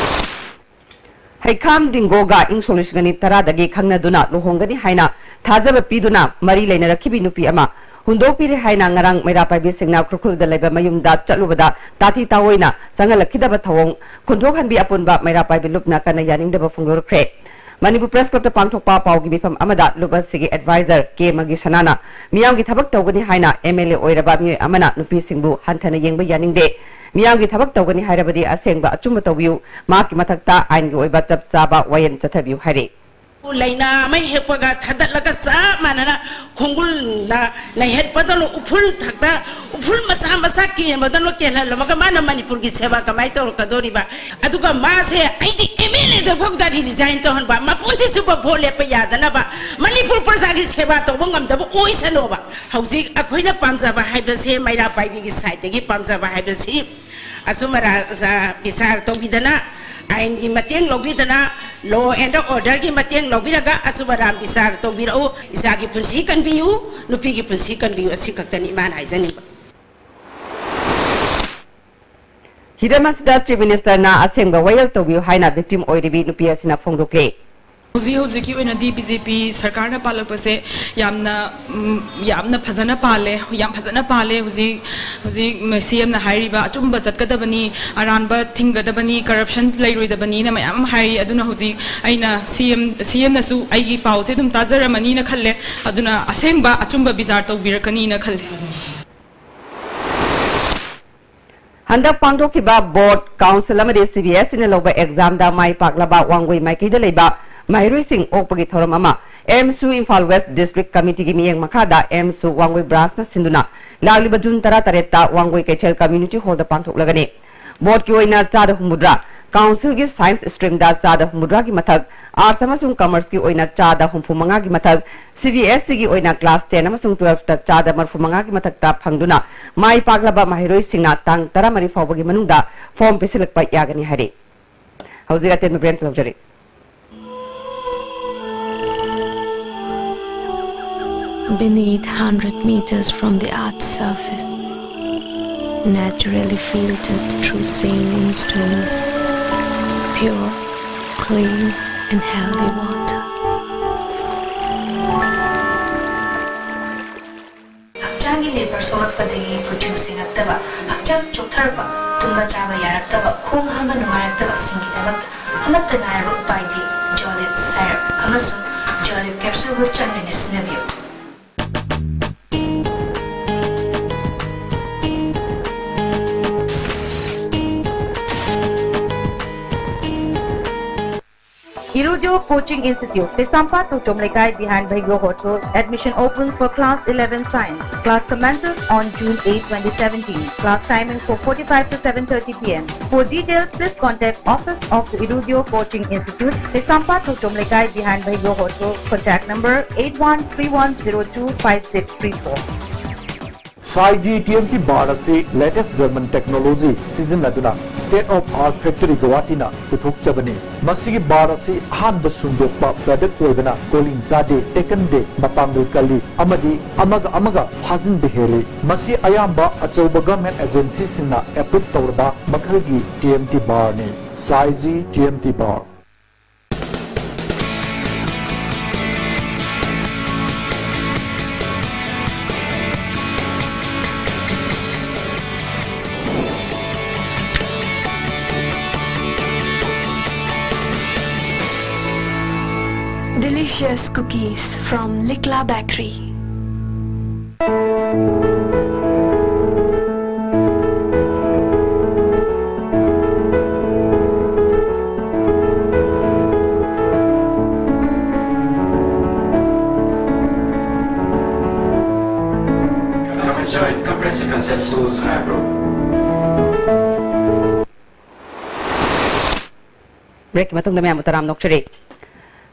ꯍꯩꯈꯥꯝ ꯗꯤꯡꯒꯣꯒ ꯏꯪ ꯁꯣꯛ ꯂꯤꯁꯤꯡ ꯑꯅꯤ ꯇꯔꯥꯗꯒꯤ ꯈꯪꯅꯗꯨꯅ ꯂꯨꯍꯣꯡꯒꯅꯤ ꯍꯥꯏꯅ ꯊꯥꯖꯕ ꯄꯤꯗꯨꯅ ꯃꯔꯤ ꯂꯩꯅꯔꯛꯈꯤꯕꯤ ꯅꯨꯄꯤ ꯑꯃ ꯍꯨꯟꯗꯣꯛꯄꯤꯔꯦ ꯍꯥꯏꯅ ꯉꯔꯥꯡ ꯃꯩꯔꯥ ꯄꯥꯏꯕꯤꯁꯤꯡꯅ ꯎꯈ꯭ꯔꯨꯜꯗ ꯂꯩꯕ ꯃꯌꯨꯝꯗ ꯆꯠꯂꯨꯕꯗ ꯇꯥꯊꯤ ꯇꯥꯑꯣꯏꯅ ꯆꯪꯍꯜꯂꯛꯈꯤꯗꯕ ꯊꯧꯑꯣꯡ ꯈꯨꯟꯗ꯭ꯔꯣꯛꯍꯟꯕꯤ ꯑꯄꯨꯟꯕ ꯃꯩꯔꯥ ꯄꯥꯏꯕꯤ ꯂꯨꯞꯅ ꯀꯟꯅ ꯌꯥꯅꯤꯡꯗꯕ ꯐꯣꯡꯗꯣꯔꯛꯈ꯭ꯔꯦ꯫ ꯃꯅꯤꯄꯨꯔ ꯄ꯭ꯔꯦꯁ ꯀ꯭ꯂꯕꯇ ꯄꯥꯡꯊꯣꯛꯄ ꯄꯥꯎꯒꯤ ꯃꯤꯐꯝ ꯑꯃꯗ ꯂꯨꯞ ꯑꯁꯤꯒꯤ ꯑꯦꯗꯚꯥꯏꯖꯔ ꯀꯦ ꯃꯒꯤ ꯁꯅꯥꯅ ꯃꯤꯌꯥꯝꯒꯤ ꯊꯕꯛ ꯇꯧꯒꯅꯤ ꯍꯥꯏꯅ ꯑꯦꯝ ꯑꯦꯜ ꯑꯦ ꯑꯣꯏꯔꯕ ꯃꯤꯑꯣꯏ ꯑꯃꯅ ꯅꯨꯄꯤꯁꯤꯡꯕꯨ ꯍꯟꯊꯅ ꯌꯦꯡꯕ ꯌꯥꯅꯤꯡꯗꯦ꯫ ꯃꯤꯌꯥꯝꯒꯤ ꯊꯕꯛ ꯇꯧꯒꯅꯤ ꯍꯥꯏꯔꯕꯗꯤ ꯑꯁꯦꯡꯕ ꯑꯆꯨꯝꯕ ꯇꯧꯕꯤꯌꯨ꯫ ꯃꯍꯥꯛꯀꯤ ꯃꯊꯛꯇ ꯑꯥꯏꯟꯒꯤ ꯑꯣꯏꯕ ꯆꯞ ꯆꯥꯕ ꯋꯥꯌꯦꯜ ꯆꯠꯊꯕꯤꯌꯨ ꯍꯥꯏꯔꯤ꯫ ꯂꯩꯅꯥ ꯑꯃ ꯍꯦꯛꯄꯒ ꯊꯥꯗꯠꯂꯒ ꯆꯞ ꯃꯥꯟꯅꯅ ꯈꯣꯡꯒꯨꯜꯅ ꯅꯩꯍꯠꯄꯗꯧꯅ ꯎꯐꯨꯜ ꯊꯛꯇ ꯎꯐꯨꯜ ꯃꯆꯥ ꯃꯆꯥ ꯀꯦꯟꯕꯗꯧꯅ ꯀꯦꯜꯍꯜꯂꯝꯃꯒ ꯃꯥꯅ ꯃꯅꯤꯄꯨꯔꯒꯤ ꯁꯦꯕꯥ ꯀꯃꯥꯏꯅ ꯇꯧꯔꯛꯀꯗꯧꯔꯤꯕ? ꯑꯗꯨꯒ ꯃꯥꯁꯦ ꯑꯩꯗꯤ ꯑꯦꯝ ꯑꯦꯜ ꯑꯦꯗ ꯐꯥꯎꯗ ꯔꯤꯖꯥꯏꯟ ꯇꯧꯍꯟꯕ, ꯃꯄꯨꯟꯁꯤ ꯆꯨꯞꯄ ꯚꯣꯠ ꯂꯦꯞꯄ ꯌꯥꯗꯅꯕ, ꯃꯅꯤꯄꯨꯔ ꯄ꯭ꯔꯖꯥꯒꯤ ꯁꯦꯕꯥ ꯇꯧꯕ ꯉꯝꯗꯕ ꯑꯣꯏꯁꯅꯣꯕ꯫ ꯍꯧꯖꯤꯛ ꯑꯩꯈꯣꯏꯅ ꯄꯥꯝꯖꯕ ꯍꯥꯏꯕꯁꯦ ꯃꯩꯔꯥ ꯄꯥꯏꯕꯤꯒꯤ ꯁꯥꯏꯠꯇꯒꯤ ꯄꯥꯝꯖꯕ ꯍꯥꯏꯕꯁꯤ ꯑꯆꯨꯝ ꯑꯔꯥꯟ ꯕꯤꯆꯥꯔ ꯇꯧꯕꯤꯗꯅ, ꯑꯥꯏꯟꯒꯤ ꯃꯇꯦꯡ ꯂꯧꯕꯤꯗꯅ, law and orderꯒꯤ ꯃꯇꯦꯡ ꯂꯧꯕꯤꯔꯒ ꯑꯆꯨꯝ ꯑꯔꯥꯟ ꯕꯤꯆꯥꯔ ꯇꯧꯕꯤꯔꯛꯎ꯫ ꯏꯆꯥꯒꯤ ꯄꯨꯟꯁꯤ ꯀꯟꯕꯤꯌꯨ, ꯅꯨꯄꯤꯒꯤ ꯄꯨꯟꯁꯤ ꯀꯟꯕꯤꯌꯨ, ꯑꯁꯤ ꯈꯛꯇꯅꯤ ꯏꯃꯥꯅ ꯍꯥꯏꯖꯅꯤꯡꯕ꯫ ꯍꯤꯔꯝ ꯑꯁꯤꯗ ꯆꯤꯐ ꯃꯤꯅꯤꯁꯇꯔꯅ ꯑꯁꯦꯡꯕ ꯋꯥꯌꯦꯜ ꯇꯧꯕꯤꯌꯨ ꯍꯥꯏꯅ ꯚꯤꯛꯇꯤꯝ ꯑꯣꯏꯔꯤꯕꯤ ꯅꯨꯄꯤ ꯑꯁꯤꯅ ꯐꯣꯡꯗꯣꯛꯂꯤ꯫ ꯍꯧꯖꯤꯛ ꯍꯧꯖꯤꯛꯀꯤ ꯑꯣꯏꯅꯗꯤ ꯕꯤ ꯖꯦ ꯄꯤ ꯁꯔꯀꯥꯔꯅ ꯄꯥꯜꯂꯛꯄꯁꯦ ꯌꯥꯝꯅ, ꯎꯝ, ꯌꯥꯝꯅ ꯐꯖꯅ ꯄꯥꯜꯂꯦ, ꯌꯥꯝ ꯐꯖꯅ ꯄꯥꯜꯂꯦ꯫ ꯍꯧꯖꯤꯛ, ꯍꯧꯖꯤꯛ ꯁꯤ ꯑꯦꯝꯅ ꯍꯥꯏꯔꯤꯕ ꯑꯆꯨꯝꯕ ꯆꯠꯀꯗꯕꯅꯤ, ꯑꯔꯥꯟꯕ ꯊꯤꯡꯒꯗꯕꯅꯤ, ꯀꯔꯞꯁꯟ ꯂꯩꯔꯣꯏꯗꯕꯅꯤꯅ ꯃꯌꯥꯝ ꯑꯃ ꯍꯥꯏꯔꯤ꯫ ꯑꯗꯨꯅ ꯍꯧꯖꯤꯛ ꯑꯩꯅ ꯁꯤ ꯑꯦꯝ, ꯁꯤ ꯑꯦꯝꯅꯁꯨ ꯑꯩꯒꯤ ꯄꯥꯎꯁꯦ ꯑꯗꯨꯝ ꯇꯥꯖꯔꯝꯃꯅꯤꯅ ꯈꯜꯂꯦ꯫ ꯑꯗꯨꯅ ꯑꯁꯦꯡꯕ ꯑꯆꯨꯝꯕ ꯕꯤꯆꯥꯔ ꯇꯧꯕꯤꯔꯛꯀꯅꯤꯅ ꯈꯜꯂꯦ꯫ ꯍꯟꯗꯛ ꯄꯥꯡꯊꯣꯛꯈꯤꯕ ꯕꯣꯔꯗ, ꯀꯥꯎꯟꯁꯤꯜ ꯑꯃꯗꯤ ꯁꯤ ꯕꯤ ꯑꯦꯁ ꯏꯅ ꯂꯧꯕ ꯑꯦꯛꯖꯥꯝꯗ ꯃꯥꯏ ꯄꯥꯛꯂꯕ ꯋꯥꯡꯒꯣꯏ ꯃꯥꯏꯀꯩꯗ ꯂꯩꯕ ꯃꯍꯩꯔꯣꯏꯁꯤꯡ ꯑꯣꯛꯄꯒꯤ ꯊꯧꯔꯝ ꯑꯃ ꯑꯦꯝꯁꯨ ꯏꯝꯐꯥꯜ ꯋꯦꯁ ꯗꯤꯁꯇ꯭ꯔꯤꯛ ꯀꯃꯤꯇꯤꯒꯤ ꯃꯤꯠꯌꯦꯡ ꯃꯈꯥꯗ ꯑꯦꯝꯁꯨ ꯋꯥꯡꯒꯣꯏ ꯕ꯭ꯔꯥꯟꯁꯅ ꯁꯤꯟꯗꯨꯅ ꯂꯥꯛꯂꯤꯕ ꯖꯨꯟ ꯇꯔꯥꯇꯔꯦꯠꯇ ꯋꯥꯡꯒꯣꯏ ꯀꯩꯊꯦꯜ ꯀꯝꯃ꯭ꯌꯨꯅꯤꯇꯤ ꯍꯣꯜꯗ ꯄꯥꯡꯊꯣꯛꯂꯒꯅꯤ꯫ ꯕꯣꯔꯗꯀꯤ ꯑꯣꯏꯅ ꯆꯥꯗ ꯍꯨꯝꯐꯨꯇꯔꯥ, ꯀꯥꯎꯟꯁꯤꯜꯒꯤ ꯁꯥꯏꯟꯁ ꯁ꯭ꯇ꯭ꯔꯤꯝꯗ ꯆꯥꯗ ꯍꯨꯝꯐꯨꯇꯔꯥꯒꯤ ꯃꯊꯛ, ꯑꯥꯔꯠꯁ ꯑꯃꯁꯨꯡ ꯀꯃꯔꯁꯀꯤ ꯑꯣꯏꯅ ꯆꯥꯗ ꯍꯨꯝꯐꯨꯃꯉꯥꯒꯤ ꯃꯊꯛ, ꯁꯤ ꯕꯤ ꯑꯦꯁ ꯏꯒꯤ ꯑꯣꯏꯅ ꯀ꯭ꯂꯥꯁ ꯇꯦꯟ ꯑꯃꯁꯨꯡ ꯇꯨꯋꯦꯜꯐꯇ ꯆꯥꯗ ꯃꯔꯤꯐꯨꯃꯉꯥꯒꯤ ꯃꯊꯛꯇ ꯐꯪꯗꯨꯅ ꯃꯥꯏ ꯄꯥꯛꯂꯕ ꯃꯍꯩꯔꯣꯏꯁꯤꯡꯅ ꯇꯥꯡ ꯇꯔꯥꯃꯔꯤ ꯐꯥꯎꯕꯒꯤ ꯃꯅꯨꯡꯗ ꯐꯣꯔꯝ ꯄꯤꯁꯤꯜꯂꯛꯄ ꯌꯥꯒꯅꯤ ꯍꯥꯏꯔꯤ꯫ ꯍꯧꯖꯤꯛ ꯑꯇꯦꯟꯕ break ꯂꯧꯖꯔꯤ꯫ Beneath, hundred meters from the earth's surface, naturally filtered through saline stones, pure, clean, and healthy water. ꯄꯗꯒꯤ ꯀꯨꯆꯨ ꯁꯦꯡꯉꯛꯇꯕ, ꯍꯛꯆꯥꯡ ꯆꯣꯛꯊꯔꯛꯄ, ꯇꯨꯝꯕ ꯆꯥꯕ ꯌꯥꯔꯛꯇꯕ, ꯈꯣꯡ ꯍꯥꯝꯕ ꯅꯨꯡꯉꯥꯏꯔꯛꯇꯕꯁꯤꯡꯒꯤꯗꯃꯛꯇ ꯑꯃꯠꯇ ꯉꯥꯏꯔꯕ ꯎꯄꯥꯏꯗꯤ Jolib syrup ꯑꯃꯁꯨꯡ Jolib capsule ꯒ ꯆꯥꯟꯅꯅ ꯁꯤꯖꯤꯟꯅꯕꯤꯌꯨ꯫ Irudio Coaching Institute, Kaisampat Thokchom Lekai behind Bhaigo Hotel. Admission opens for class eleven science. Class commences on June eighth, twenty seventeen. Class timing four forty-five to seven thirty p m. For details, please contact office of the Irudio Coaching Institute, Kaisampat Thokchom Lekai behind Bhaigo Hotel. Contact number eight one three one zero two five six three four. Saiji T M T bar ꯑꯁꯤ latest German technology ꯁꯤꯖꯤꯟꯅꯗꯨꯅ state of art factory ꯒꯧꯍꯥꯇꯤꯅ ꯄꯨꯊꯣꯛꯆꯕꯅꯤ꯫ ꯃꯁꯤꯒꯤ bar ꯑꯁꯤ ꯑꯍꯥꯟꯕ ꯁꯨꯡꯗꯣꯛꯄ product ꯑꯣꯏꯕꯅ ꯀꯣꯂꯤꯡ ꯆꯥꯗꯦ, ꯇꯦꯛꯀꯟꯗꯦ, ꯃꯄꯥꯡꯒꯜ ꯀꯜꯂꯤ ꯑꯃꯗꯤ ꯑꯃꯒ ꯑꯃꯒ ꯐꯥꯖꯤꯟꯕ ꯍꯦꯜꯂꯤ꯫ ꯃꯁꯤ ꯑꯌꯥꯝꯕ ꯑꯆꯧꯕ government agency ꯁꯤꯡꯅ approve ꯇꯧꯔꯕ ꯃꯈꯜꯒꯤ T M T bar ꯅꯤ꯫ Saiji T M T bar꯫ Delicious cookies from Likla Bakery. Come and join Comprehensive Concept Schools, Raipur. Break ꯀꯤ ꯃꯇꯨꯡꯗ ꯃꯌꯥꯝꯕꯨ ꯇꯔꯥꯝꯅ ꯑꯣꯛꯆꯔꯤ꯫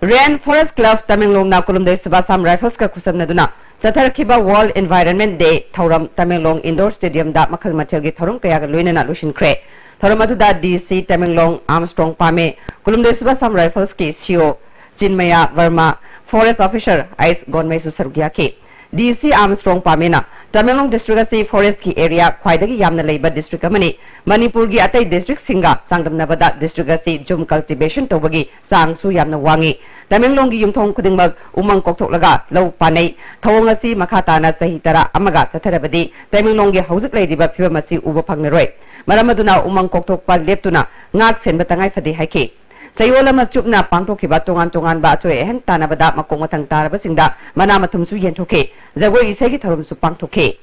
Rain Forest Club ꯇꯃꯦꯡꯂꯣꯡꯅ ꯀꯨꯂꯨꯝꯗꯩ ꯁꯨꯕꯥꯁ ꯑꯁꯥꯝ ꯔꯥꯏꯐꯜꯁꯀ ꯈꯨꯠꯁꯝꯅꯗꯨꯅ ꯆꯠꯊꯔꯛꯈꯤꯕ World Environment Day ꯊꯧꯔꯝ ꯇꯃꯦꯡꯂꯣꯡ Indoor Stadium ꯗ ꯃꯈꯜ ꯃꯊꯦꯜꯒꯤ ꯊꯧꯔꯝ ꯀꯌꯥꯒ ꯂꯣꯏꯅꯅ ꯂꯣꯏꯁꯤꯟꯈ꯭ꯔꯦ꯫ ꯊꯧꯔꯝ ꯑꯗꯨꯗ D C Tamenglong Armstrong Pame, ꯀꯨꯂꯨꯝꯗꯩ ꯁꯨꯕꯥꯁ ꯑꯁꯥꯝ ꯔꯥꯏꯐꯜꯁꯀꯤ C O Chinmaya Verma, Forest Officer H ꯒꯣꯟꯃꯩꯁꯨ ꯁꯔꯨꯛ ꯌꯥꯈꯤ꯫ ꯗꯤ ꯁꯤ ꯑꯥꯔꯝꯁꯇ꯭ꯔꯣꯡ ꯄꯥꯃꯦꯅ ꯇꯃꯦꯡꯂꯣꯡ ꯗꯤꯁꯇ꯭ꯔꯤꯛ ꯑꯁꯤ ꯐꯣꯔꯦꯁ꯭ꯠꯀꯤ ꯑꯦꯔꯤꯌꯥ ꯈ꯭ꯋꯥꯏꯗꯒꯤ ꯌꯥꯝꯅ ꯂꯩꯕ ꯗꯤꯁꯇ꯭ꯔꯤꯛ ꯑꯃꯅꯤ꯫ ꯃꯅꯤꯄꯨꯔꯒꯤ ꯑꯇꯩ ꯗꯤꯁꯇ꯭ꯔꯤꯛꯁꯤꯡꯒ ꯆꯥꯡꯗꯝꯅꯕꯗ ꯗꯤꯁꯇ꯭ꯔꯤꯛ ꯑꯁꯤ ꯖꯨꯝ ꯀꯜꯇꯤꯚꯦꯁꯟ ꯇꯧꯕꯒꯤ ꯆꯥꯡꯁꯨ ꯌꯥꯝꯅ ꯋꯥꯡꯏ꯫ ꯇꯃꯦꯡꯂꯣꯡꯒꯤ ꯌꯨꯝꯊꯣꯡ ꯈꯨꯗꯤꯡꯃꯛ ꯎꯃꯪ ꯀꯣꯛꯊꯣꯛꯂꯒ ꯂꯧ ꯄꯥꯟꯅꯩ꯫ ꯊꯧꯑꯣꯡ ꯑꯁꯤ ꯃꯈꯥ ꯇꯥꯅ ꯆꯍꯤ ꯇꯔꯥ ꯑꯃꯒ ꯆꯠꯊꯔꯕꯗꯤ ꯇꯃꯦꯡꯂꯣꯡꯒꯤ ꯍꯧꯖꯤꯛ ꯂꯩꯔꯤꯕ ꯐꯤꯕꯝ ꯑꯁꯤ ꯎꯕ ꯐꯪꯂꯔꯣꯏ꯫ ꯃꯔꯝ ꯑꯗꯨꯅ ꯎꯃꯪ ꯀꯣꯛꯊꯣꯛꯄ ꯂꯦꯞꯇꯨꯅ ꯉꯥꯛ ꯁꯦꯟꯕ ꯇꯉꯥꯏ ꯐꯗꯦ ꯍꯥꯏꯈꯤ꯫ ꯆꯌꯣꯜ ꯑꯃ ꯆꯨꯞꯅ ꯄꯥꯡꯊꯣꯛꯈꯤꯕ ꯇꯣꯉꯥꯟ ꯇꯣꯉꯥꯟꯕ ꯑꯆꯣꯏ ꯑꯍꯦꯟ ꯇꯥꯟꯅꯕꯗ ꯃꯀꯣꯛ ꯃꯊꯪ ꯇꯥꯔꯕꯁꯤꯡꯗ ꯃꯅꯥ ꯃꯊꯨꯝꯁꯨ ꯌꯦꯟꯊꯣꯛꯈꯤ꯫ ꯖꯒꯣꯏ ꯏꯁꯩꯒꯤ ꯊꯧꯔꯝꯁꯨ ꯄꯥꯡꯊꯣꯛꯈꯤ꯫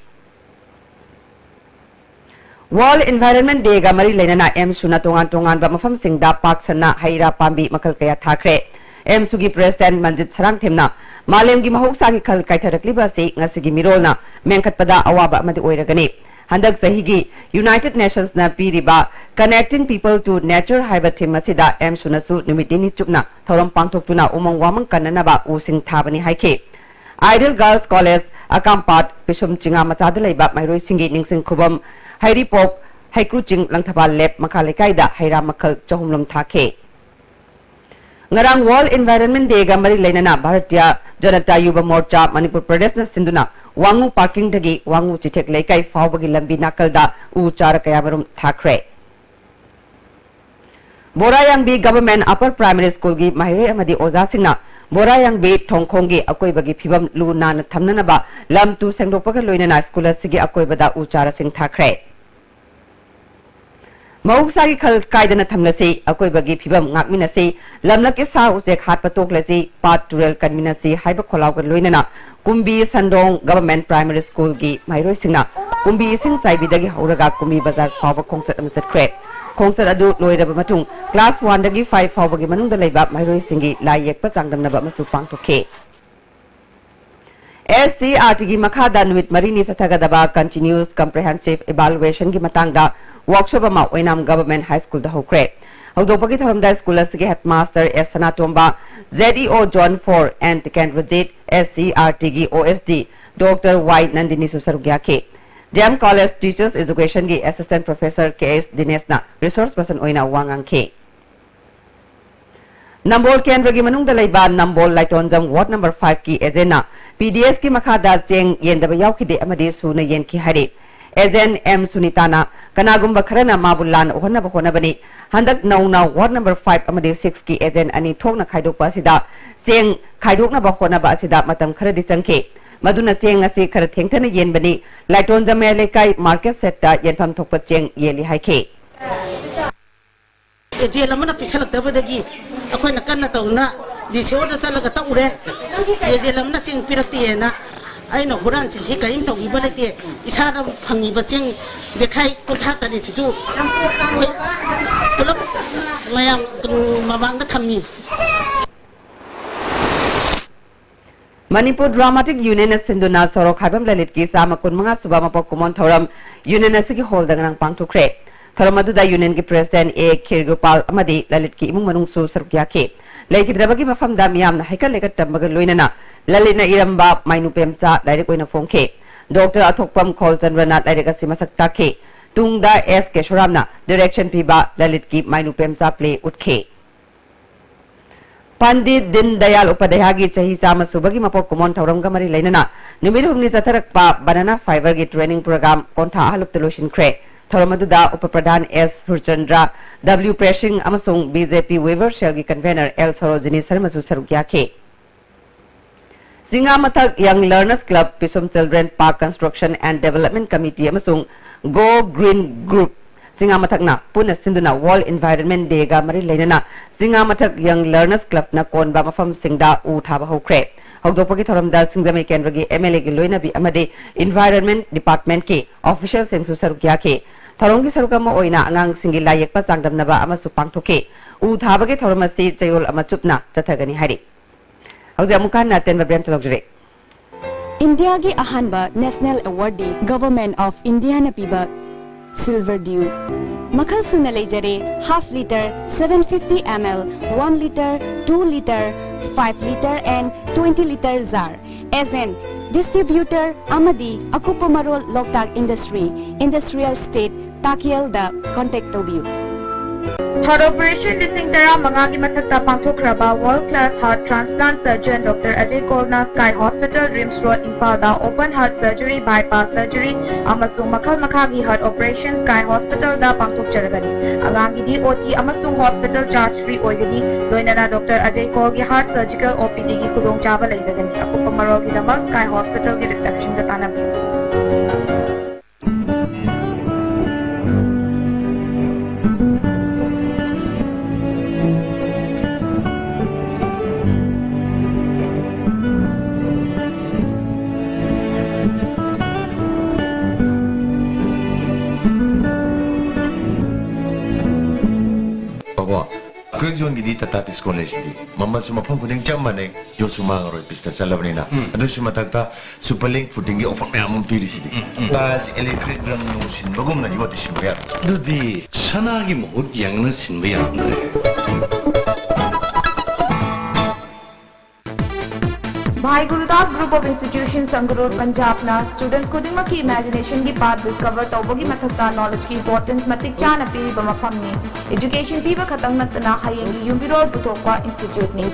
World Environment Day ꯒ ꯃꯔꯤ ꯂꯩꯅꯅ ꯑꯦꯝꯁꯨꯅ ꯇꯣꯉꯥꯟ ꯇꯣꯉꯥꯟꯕ ꯃꯐꯝꯁꯤꯡꯗ ꯄꯥꯛ ꯁꯟꯅ ꯍꯩ ꯔꯥ ꯄꯥꯝꯕꯤ ꯃꯈꯜ ꯀꯌꯥ ꯊꯥꯈ꯭ꯔꯦ꯫ ꯑꯦꯝꯁꯨꯒꯤ ꯄ꯭ꯔꯦꯁꯤꯗꯦꯟꯠ ꯃꯟꯖꯤꯠ ꯁꯔꯥꯡꯊꯦꯝꯅ ꯃꯥꯂꯦꯝꯒꯤ ꯃꯍꯧꯁꯥꯒꯤ ꯈꯜ ꯀꯥꯏꯊꯔꯛꯂꯤꯕ ꯑꯁꯤ ꯉꯁꯤꯒꯤ ꯃꯤꯔꯣꯜꯅ ꯃꯦꯟꯈꯠꯄꯗ ꯑꯋꯥꯕ ꯑꯃꯗꯤ ꯑꯣꯏꯔꯒꯅꯤ꯫ ꯍꯟꯗꯛ ꯆꯍꯤꯒꯤ ꯌꯨꯅꯥꯏꯇꯦꯗ ꯅꯦꯁꯟꯁꯅ ꯄꯤꯔꯤꯕ Connecting People to Nature ꯍꯥꯏꯕ ꯊꯤꯝ ꯑꯁꯤꯗ ꯑꯦꯝꯁꯨꯅꯁꯨ ꯅꯨꯃꯤꯠ ꯅꯤꯅꯤ ꯆꯨꯞꯅ ꯊꯧꯔꯝ ꯄꯥꯡꯊꯣꯛꯇꯨꯅ ꯎꯃꯪ ꯋꯥꯃꯪ ꯀꯟꯅꯅꯕ ꯎꯁꯤꯡ ꯊꯥꯕꯅꯤ ꯍꯥꯏꯈꯤ꯫ ꯑꯥꯏꯗꯤꯌꯦꯜ ꯒꯔꯜꯁ ꯀꯣꯂꯦꯖ, ꯑꯀꯥꯝꯄꯥꯠ, ꯄꯤꯁꯨꯝ ꯆꯤꯉꯥ ꯃꯆꯥꯗ ꯂꯩꯕ ꯃꯍꯩꯔꯣꯏꯁꯤꯡꯒꯤ ꯅꯤꯡꯁꯤꯡ ꯈꯨꯕꯝ, ꯍꯩꯔꯤꯄꯣꯛ, ꯍꯩꯀ꯭ꯔꯨꯆꯤꯡ, ꯂꯪꯊꯕꯥꯜ ꯂꯦꯞ ꯃꯈꯥ ꯂꯩꯀꯥꯏꯗ ꯍꯩ ꯔꯥ ꯃꯈꯜ ꯆꯍꯨꯝ ꯔꯣꯝ ꯊꯥꯈꯤ꯫ ꯉꯔꯥꯡ World Environment Day ꯒ ꯃꯔꯤ ꯂꯩꯅꯅ ꯚꯥꯔꯇꯤꯌ ꯖꯅꯇꯥ ꯌꯨꯕ ꯃꯣꯔꯆꯥ ꯃꯅꯤꯄꯨꯔ ꯄ꯭ꯔꯗꯦꯁꯅ ꯁꯤꯟꯗꯨꯅ ꯋꯥꯉꯨ ꯄꯥꯔꯀꯤꯡꯗꯒꯤ ꯋꯥꯉꯨ ꯆꯤꯊꯦꯛ ꯂꯩꯀꯥꯏ ꯐꯥꯎꯕꯒꯤ ꯂꯝꯕꯤ ꯅꯥꯀꯜꯗ ꯎ ꯆꯥꯔ ꯀꯌꯥꯃꯔꯨꯝ ꯊꯥꯈ꯭ꯔꯦ꯫ ꯕꯣꯔꯥꯌꯥꯡꯕꯤ ꯒꯚꯔꯟꯃꯦꯟꯠ ꯑꯄꯔ ꯄ꯭ꯔꯥꯏꯃꯥꯔꯤ ꯁ꯭ꯀꯨꯜꯒꯤ ꯃꯍꯩꯔꯣꯏ ꯑꯃꯗꯤ ꯑꯣꯖꯥꯁꯤꯡꯅ ꯕꯣꯔꯥꯌꯥꯡꯕꯤ ꯊꯣꯡꯈꯣꯡꯒꯤ ꯑꯀꯣꯏꯕꯒꯤ ꯐꯤꯕꯝ ꯂꯨ ꯅꯥꯟꯅ ꯊꯝꯅꯅꯕ ꯂꯝ ꯇꯨ ꯁꯦꯡꯗꯣꯛꯄꯒ ꯂꯣꯏꯅꯅ ꯁ꯭ꯀꯨꯜ ꯑꯁꯤꯒꯤ ꯑꯀꯣꯏꯕꯗ ꯎ ꯆꯥꯔꯁꯤꯡ ꯊꯥꯈ꯭ꯔꯦ꯫ ꯃꯍꯧꯁꯥꯒꯤ ꯈꯜ ꯀꯥꯏꯗꯅ ꯊꯝꯂꯁꯤ, ꯑꯀꯣꯏꯕꯒꯤ ꯐꯤꯕꯝ ꯉꯥꯛꯃꯤꯟꯅꯁꯤ, ꯂꯝꯂꯛꯀꯤ ꯁꯥ ꯎꯆꯦꯛ ꯍꯥꯠꯄ ꯇꯣꯛꯂꯁꯤ, ꯄꯥꯠ ꯇꯨꯔꯦꯜ ꯀꯟꯃꯤꯟꯅꯁꯤ ꯍꯥꯏꯕ ꯈꯣꯜꯂꯥꯎꯒ ꯂꯣꯏꯅꯅ ꯀꯨꯝꯕꯤ ꯁꯟꯗꯣꯡ ꯒꯚꯔꯟꯃꯦꯟꯠ ꯄ꯭ꯔꯥꯏꯃꯥꯔꯤ ꯁ꯭ꯀꯨꯜꯒꯤ ꯃꯍꯩꯔꯣꯏꯁꯤꯡꯅ ꯀꯨꯝꯕꯤ ꯏꯁꯤꯡ ꯆꯥꯏꯕꯤꯗꯒꯤ ꯍꯧꯔꯒ ꯀꯨꯝꯕꯤ ꯕꯖꯥꯔ ꯐꯥꯎꯕ ꯈꯣꯡꯆꯠ ꯑꯃ ꯆꯠꯈ꯭ꯔꯦ꯫ ꯈꯣꯡꯆꯠ ꯑꯗꯨ ꯂꯣꯏꯔꯕ ꯃꯇꯨꯡ class one ꯗꯒꯤ five ꯐꯥꯎꯕꯒꯤ ꯃꯅꯨꯡꯗ ꯂꯩꯕ ꯃꯍꯩꯔꯣꯏꯁꯤꯡꯒꯤ ꯂꯥꯏ ꯌꯦꯛꯄ ꯆꯥꯡꯗꯝꯅꯕ ꯑꯃꯁꯨ ꯄꯥꯡꯊꯣꯛꯈꯤ꯫ S C E R T ꯒꯤ ꯃꯈꯥꯗ ꯅꯨꯃꯤꯠ ꯃꯔꯤꯅꯤ ꯆꯠꯊꯒꯗꯕ Continuous Comprehensive Evaluation ꯒꯤ ꯃꯇꯥꯡꯗ workshop ꯑꯃ ꯑꯣꯏꯅꯥꯝ ꯒꯚꯔꯟꯃꯦꯟꯠ ꯍꯥꯏ ꯁ꯭ꯀꯨꯜꯗ ꯍꯧꯈ꯭ꯔꯦ꯫ ꯍꯧꯗꯣꯛꯄꯒꯤ ꯊꯧꯔꯝꯗ ꯁ꯭ꯀꯨꯜ ꯑꯁꯤꯒꯤ ꯍꯦꯗꯃꯥꯁꯇꯔ ꯑꯦꯁ ꯁꯅꯥꯇꯣꯝꯕ, Z E O Zone four N Tikendrajit, S C E R T ꯒꯤ O S D Doctor Y ꯅꯟꯗꯤꯅꯤꯁꯨ ꯁꯔꯨꯛ ꯌꯥꯈꯤ꯫ D M College Teachers Education ꯒꯤ Assistant Professor K S ꯗꯤꯅꯦꯁꯅ resource person ꯑꯣꯏꯅ ꯋꯥ ꯉꯥꯡꯈꯤ꯫ ꯅꯝꯕꯣꯜ ꯀꯦꯟꯗ꯭ꯔꯒꯤ ꯃꯅꯨꯡꯗ ꯂꯩꯕ ꯅꯝꯕꯣꯜ ꯂꯥꯏꯇꯣꯟꯖꯝ ward number five ꯀꯤ agent ꯅ ꯄꯤ ꯗꯤ ꯑꯦꯁꯀꯤ ꯃꯈꯥꯗ ꯆꯦꯡ ꯌꯦꯟꯗꯕ ꯌꯥꯎꯈꯤꯗꯦ ꯑꯃꯗꯤ ꯁꯨꯅ ꯌꯦꯟꯈꯤ ꯍꯥꯏꯔꯤ꯫ ꯑꯦꯖꯦꯟ ꯑꯦꯝ ꯁꯨꯅꯤꯇꯥꯅ ꯀꯅꯥꯒꯨꯝꯕ ꯈꯔꯅ ꯃꯥꯕꯨ ꯂꯥꯟꯅ ꯎꯍꯟꯅꯕ ꯍꯣꯠꯅꯕꯅꯤ꯫ ꯍꯟꯗꯛ ꯅꯧꯅ ꯋꯥꯔꯗ ꯅꯝꯕꯔ ꯐꯥꯏꯚ ꯑꯃꯗꯤ ꯁꯤꯛꯁꯀꯤ ꯑꯦꯖꯦꯟ ꯑꯅꯤ ꯊꯣꯛꯅ ꯈꯥꯏꯗꯣꯛꯄ ꯑꯁꯤꯗ ꯆꯦꯡ ꯈꯥꯏꯗꯣꯛꯅꯕ ꯍꯣꯠꯅꯕ ꯑꯁꯤꯗ ꯃꯇꯝ ꯈꯔꯗꯤ ꯆꯪꯈꯤ꯫ ꯃꯗꯨꯅ ꯆꯦꯡ ꯑꯁꯤ ꯈꯔ ꯊꯦꯡꯊꯅ ꯌꯦꯟꯕꯅꯤ꯫ ꯂꯥꯏꯇꯣꯟꯖ ꯃꯌꯥꯏ ꯂꯩꯀꯥꯏ ꯃꯥꯔꯀꯦꯠ ꯁꯦꯠꯇ ꯌꯦꯟꯐꯝ ꯊꯣꯛꯄ ꯆꯦꯡ ꯌꯦꯜꯂꯤ ꯍꯥꯏꯈꯤ꯫ ꯑꯦꯖꯦꯟ ꯑꯃꯅ ꯄꯤꯁꯜꯂꯛꯇꯕꯗꯒꯤ ꯑꯩꯈꯣꯏꯅ ꯀꯟꯅ ꯇꯧꯗꯨꯅ ꯗꯤ ꯁꯤ ꯑꯣꯗ ꯆꯠꯂꯒ ꯇꯛꯎꯔꯦ꯫ ꯑꯦꯖꯦꯟ ꯑꯃꯅ ꯆꯦꯡ ꯄꯤꯔꯛꯇꯦꯅ ꯑꯩꯅ ꯍꯨꯔꯥꯟ ꯆꯤꯟꯊꯤ ꯀꯔꯤꯝ ꯇꯧꯈꯤꯕ ꯂꯩꯇꯦ꯫ ꯏꯁꯥꯗ ꯐꯪꯉꯤꯕ ꯆꯦꯡ ꯕꯦꯈꯥꯏ ꯀꯨꯟꯊ꯭ꯔꯥ ꯇꯔꯦꯠꯁꯤꯁꯨ ꯑꯩꯈꯣꯏ ꯄꯨꯂꯞ ꯃꯌꯥꯝ ꯃꯃꯥꯡꯗ ꯊꯝꯃꯤ꯫ ꯃꯅꯤꯄꯨꯔ ꯗ꯭ꯔꯥꯃꯥꯇꯤꯛ ꯌꯨꯅꯤꯌꯟꯅ ꯁꯤꯟꯗꯨꯅ ꯁꯣꯔꯣꯛ ꯈꯥꯏꯕꯝ ꯂꯂꯤꯠꯀꯤ ꯆꯥꯝꯃ ꯀꯨꯟꯃꯉꯥ ꯁꯨꯕ ꯃꯄꯣꯛ ꯀꯨꯝꯑꯣꯟ ꯊꯧꯔꯝ ꯌꯨꯅꯤꯌꯟ ꯑꯁꯤꯒꯤ ꯍꯣꯜꯗ ꯉꯔꯥꯡ ꯄꯥꯡꯊꯣꯛꯈ꯭ꯔꯦ꯫ ꯊꯧꯔꯝ ꯑꯗꯨꯗ ꯌꯨꯅꯤꯌꯟꯒꯤ ꯄ꯭ꯔꯦꯁꯤꯗꯦꯟꯠ ꯑꯦ ꯈꯤꯔꯒꯣꯄꯥꯜ ꯑꯃꯗꯤ ꯂꯂꯤꯠꯀꯤ ꯏꯃꯨꯡ ꯃꯅꯨꯡꯁꯨ ꯁꯔꯨꯛ ꯌꯥꯈꯤ꯫ ꯂꯩꯈꯤꯗ꯭ꯔꯕꯒꯤ ꯃꯐꯝꯗ ꯃꯤꯌꯥꯝꯅ ꯍꯩꯀꯠ ꯂꯩꯀꯠ ꯇꯝꯕꯒ ꯂꯣꯏꯅꯅ ꯂꯂꯤꯠꯅ ꯏꯔꯝꯕ ꯃꯥꯏꯅꯨꯄꯦꯝꯆꯥ ꯂꯥꯏꯔꯤꯛ ꯑꯣꯏꯅ ꯐꯣꯡꯈꯤ꯫ ꯗꯣꯛꯇꯔ ꯑꯊꯣꯛꯄꯝ ꯈꯣꯜꯆꯟꯗ꯭ꯔꯅ ꯂꯥꯏꯔꯤꯛ ꯑꯁꯤ ꯃꯁꯛ ꯇꯥꯛꯈꯤ꯫ ꯇꯨꯡꯗ ꯑꯦꯁ ꯀꯦꯁꯣꯔꯥꯝꯅ ꯗꯤꯔꯦꯛꯁꯟ ꯄꯤꯕ ꯂꯂꯤꯠꯀꯤ ꯃꯥꯏꯅꯨꯄꯦꯝꯆꯥ ꯄ꯭ꯂꯦ ꯎꯠꯈꯤ꯫ ꯄꯟꯗꯤꯠ ꯗꯤꯟ ꯗꯌꯥꯜ ꯎꯄꯥꯙ꯭ꯌꯥꯒꯤ ꯆꯍꯤ ꯆꯥꯝꯃ ꯁꯨꯕꯒꯤ ꯃꯄꯣꯛ ꯀꯨꯝꯑꯣꯟ ꯊꯧꯔꯝꯒ ꯃꯔꯤ ꯂꯩꯅꯅ ꯅꯨꯃꯤꯠ ꯍꯨꯝꯅꯤ ꯆꯠꯊꯔꯛꯄ ꯕꯅꯥꯅꯥ ꯐꯥꯏꯕꯔꯒꯤ ꯇ꯭ꯔꯦꯅꯤꯡ ꯄ꯭ꯔꯣꯒ꯭ꯔꯥꯝ ꯀꯣꯟꯊꯥ ꯑꯍꯜꯂꯨꯞꯇ ꯂꯣꯏꯁꯤꯟꯈ꯭ꯔꯦ꯫ ꯊꯧꯔꯝ ꯑꯗꯨꯗ ꯎꯄ ꯄ꯭ꯔꯙꯥꯟ ꯑꯦꯁ ꯁꯨꯔꯆꯟꯗ꯭ꯔ, ꯗꯕ꯭ꯂꯤꯎ ꯄ꯭ꯔꯦꯁꯤꯡ ꯑꯃꯁꯨꯡ ꯕꯤ ꯖꯦ ꯄꯤ ꯋꯤꯚꯔ ꯁꯦꯜꯒꯤ ꯀꯟꯚꯦꯅꯔ ꯑꯦꯜ ꯁꯣꯔꯣꯖꯤꯅꯤ ꯁꯔꯃꯁꯨ ꯁꯔꯨꯛ ꯌꯥꯈꯤ꯫ ꯆꯤꯡꯉꯥꯃꯊꯛ ꯌꯪ ꯂꯔꯅꯔꯁ ꯀ꯭ꯂꯕ, ꯄꯤꯁꯨꯝ children park construction and development committee ꯑꯃꯁꯨꯡ ꯒꯣ ꯒ꯭ꯔꯤꯟ ꯒ꯭ꯔꯨꯞ ꯆꯤꯡꯉꯥꯃꯊꯛꯅ ꯄꯨꯟꯅ ꯁꯤꯟꯗꯨꯅ ꯋꯥꯔꯜꯗ ꯏꯟꯚꯥꯏꯔꯟꯃꯦꯟ ꯗꯦꯒ ꯃꯔꯤ ꯂꯩꯅꯅ ꯆꯤꯡꯉꯥꯃꯊꯛ ꯌꯪ ꯂꯔꯅꯔꯁ ꯀ꯭ꯂꯕꯅ ꯀꯣꯟꯕ ꯃꯐꯝꯁꯤꯡꯗ ꯎ ꯊꯥꯕ ꯍꯧꯈ꯭ꯔꯦ꯫ ꯍꯧꯗꯣꯛꯄꯒꯤ ꯊꯧꯔꯝꯗ ꯁꯤꯡꯖꯃꯩ ꯀꯦꯟꯗ꯭ꯔꯒꯤ ꯑꯦꯝ ꯑꯦꯜ ꯑꯦꯒꯤ ꯂꯣꯏꯅꯕꯤ ꯑꯃꯗꯤ ꯏꯟꯚꯥꯏꯔꯟꯃꯦꯟ ꯗꯤꯄꯥꯔꯠꯃꯦꯟꯠꯀꯤ ꯑꯣꯐꯤꯁꯤꯌꯦꯜꯁꯤꯡꯁꯨ ꯁꯔꯨꯛ ꯌꯥꯈꯤ꯫ ꯊꯧꯔꯝꯒꯤ ꯁꯔꯨꯛ ꯑꯃ ꯑꯣꯏꯅ ꯑꯉꯥꯡꯁꯤꯡꯒꯤ ꯂꯥꯏ ꯌꯦꯛꯄ ꯆꯥꯡꯗꯝꯅꯕ ꯑꯃꯁꯨ ꯄꯥꯡꯊꯣꯛꯈꯤ꯫ ꯎ ꯊꯥꯕꯒꯤ ꯊꯧꯔꯝ ꯑꯁꯤ ꯆꯌꯣꯜ ꯑꯃ ꯆꯨꯞꯅ ꯆꯠꯊꯒꯅꯤ ꯍꯥꯏꯔꯤ꯫ ꯍꯧꯖꯤꯛ ꯑꯃꯨꯛꯀ ꯍꯟꯅ ꯑꯇꯦꯟꯕ ꯕ꯭ꯔꯦꯛ ꯑꯃ ꯂꯧꯖꯔꯤ꯫ ꯏꯟꯗꯤꯌꯥꯒꯤ ꯑꯍꯥꯟꯕ national award the government of ꯏꯟꯗꯤꯌꯥꯅ ꯄꯤꯕ ꯁꯤꯜꯚꯔ ꯗ꯭ꯌꯨ꯫ ꯃꯈꯜ ꯁꯨꯅ ꯂꯩꯖꯔꯦ, half litre, seven fifty M L, one litre, two litre, five litre and twenty liter jar꯫ Agent, distributor ꯑꯃꯗꯤ ꯑꯀꯨꯞꯄ ꯃꯔꯣꯜ ꯂꯣꯛꯇꯥꯛ ꯏꯟꯗꯁꯇ꯭ꯔꯤ, ꯏꯟꯗꯁꯇ꯭ꯔꯤꯌꯦꯜ ꯏꯁꯇꯦꯠ, ꯇꯥꯀꯦꯜꯗ ꯀꯣꯟꯇꯦꯛ ꯇꯧꯕꯤꯌꯨ꯫ Heart operation ꯂꯤꯁꯤꯡ ꯇꯔꯥꯃꯉꯥꯒꯤ ꯃꯊꯛꯇ ꯄꯥꯡꯊꯣꯛꯈ꯭ꯔꯕ world class heart transplant surgeon Doctor Ajay Kaulꯅ Sky Hospital, RIMS Road, ꯏꯝꯐꯥꯜꯗ open heart surgery, bypass surgery ꯑꯃꯁꯨꯡ ꯃꯈꯜ ꯃꯈꯥꯒꯤ heart operation Sky Hospitalꯗ ꯄꯥꯡꯊꯣꯛꯆꯔꯒꯅꯤ꯫ ꯑꯉꯥꯡꯒꯤꯗꯤ O T ꯑꯃꯁꯨꯡ hospital charge free ꯑꯣꯏꯒꯅꯤ꯫ ꯂꯣꯏꯅꯅ Doctor Ajay Kaulꯒꯤ heart surgical O P Dꯒꯤ ꯈꯨꯗꯣꯡꯆꯥꯕ ꯂꯩꯖꯒꯅꯤ꯫ ꯑꯀꯨꯞꯄ ꯃꯔꯣꯜꯒꯤꯗꯃꯛ Sky Hospitalꯒꯤ receptionꯗ ꯇꯥꯟꯅꯕꯤꯌꯨ꯫ ꯀꯣ, ꯀ꯭ꯔꯦꯛ ꯖꯣꯟꯒꯤꯗꯤ ꯇꯥꯇꯥ ꯇꯤꯁꯀꯣ ꯂꯩꯁꯤꯗꯤ꯫ ꯃꯃꯜꯁꯨ ꯃꯐꯝ ꯈꯨꯗꯤꯡ ꯆꯞ ꯃꯥꯟꯅꯩ, ꯌꯣꯠꯁꯨ ꯃꯥꯡꯉꯔꯣꯏ, ꯄꯤꯁꯇ ꯆꯠꯂꯕꯅꯤꯅ꯫ ꯎꯝ꯫ ꯑꯗꯨꯁꯨ ꯃꯊꯛꯇ ꯁꯨꯄꯔ ꯂꯤꯡ ꯐꯨꯇꯤꯡꯒꯤ ꯑꯣꯐꯔ ꯃꯌꯥꯝ ꯑꯃ ꯄꯤꯔꯤꯁꯤꯗꯤ꯫ ꯎꯝ, ꯎꯝ, ꯎꯝ꯫ ꯇꯥꯏꯜꯁ ꯏꯂꯦꯛꯇ꯭ꯔꯤꯛ ꯔꯪ ꯅꯨꯡ ꯁꯤꯟꯕꯒꯨꯝꯅ ꯌꯣꯠꯇꯤ ꯁꯤꯟꯕ ꯌꯥꯔꯣꯏ꯫ ꯑꯗꯨꯗꯤ ꯁꯅꯥꯒꯤ ꯃꯍꯨꯠ ꯌꯦꯡꯅ ꯁꯤꯟꯕ ꯌꯥꯔꯝꯗ꯭ꯔꯦ꯫ Bhai Gurudas Group of Institutions, Sangrur, Punjabꯅ students ꯈꯨꯗꯤꯡꯃꯛꯀꯤ imaginationꯒꯤ path discover ꯇꯧꯕꯒꯤ ꯃꯊꯛꯇ knowledgeꯀꯤ importance ꯃꯇꯤꯛ ꯆꯥꯅ ꯄꯤꯔꯤꯕ ꯃꯐꯝꯅꯤ꯫ Education ꯄꯤꯕ ꯈꯛꯇꯪ ꯅꯠꯇꯅ ꯍꯌꯦꯡꯒꯤ ꯌꯨꯝꯕꯤꯔꯣꯜ ꯄꯨꯊꯣꯛꯄ instituteꯅꯤ꯫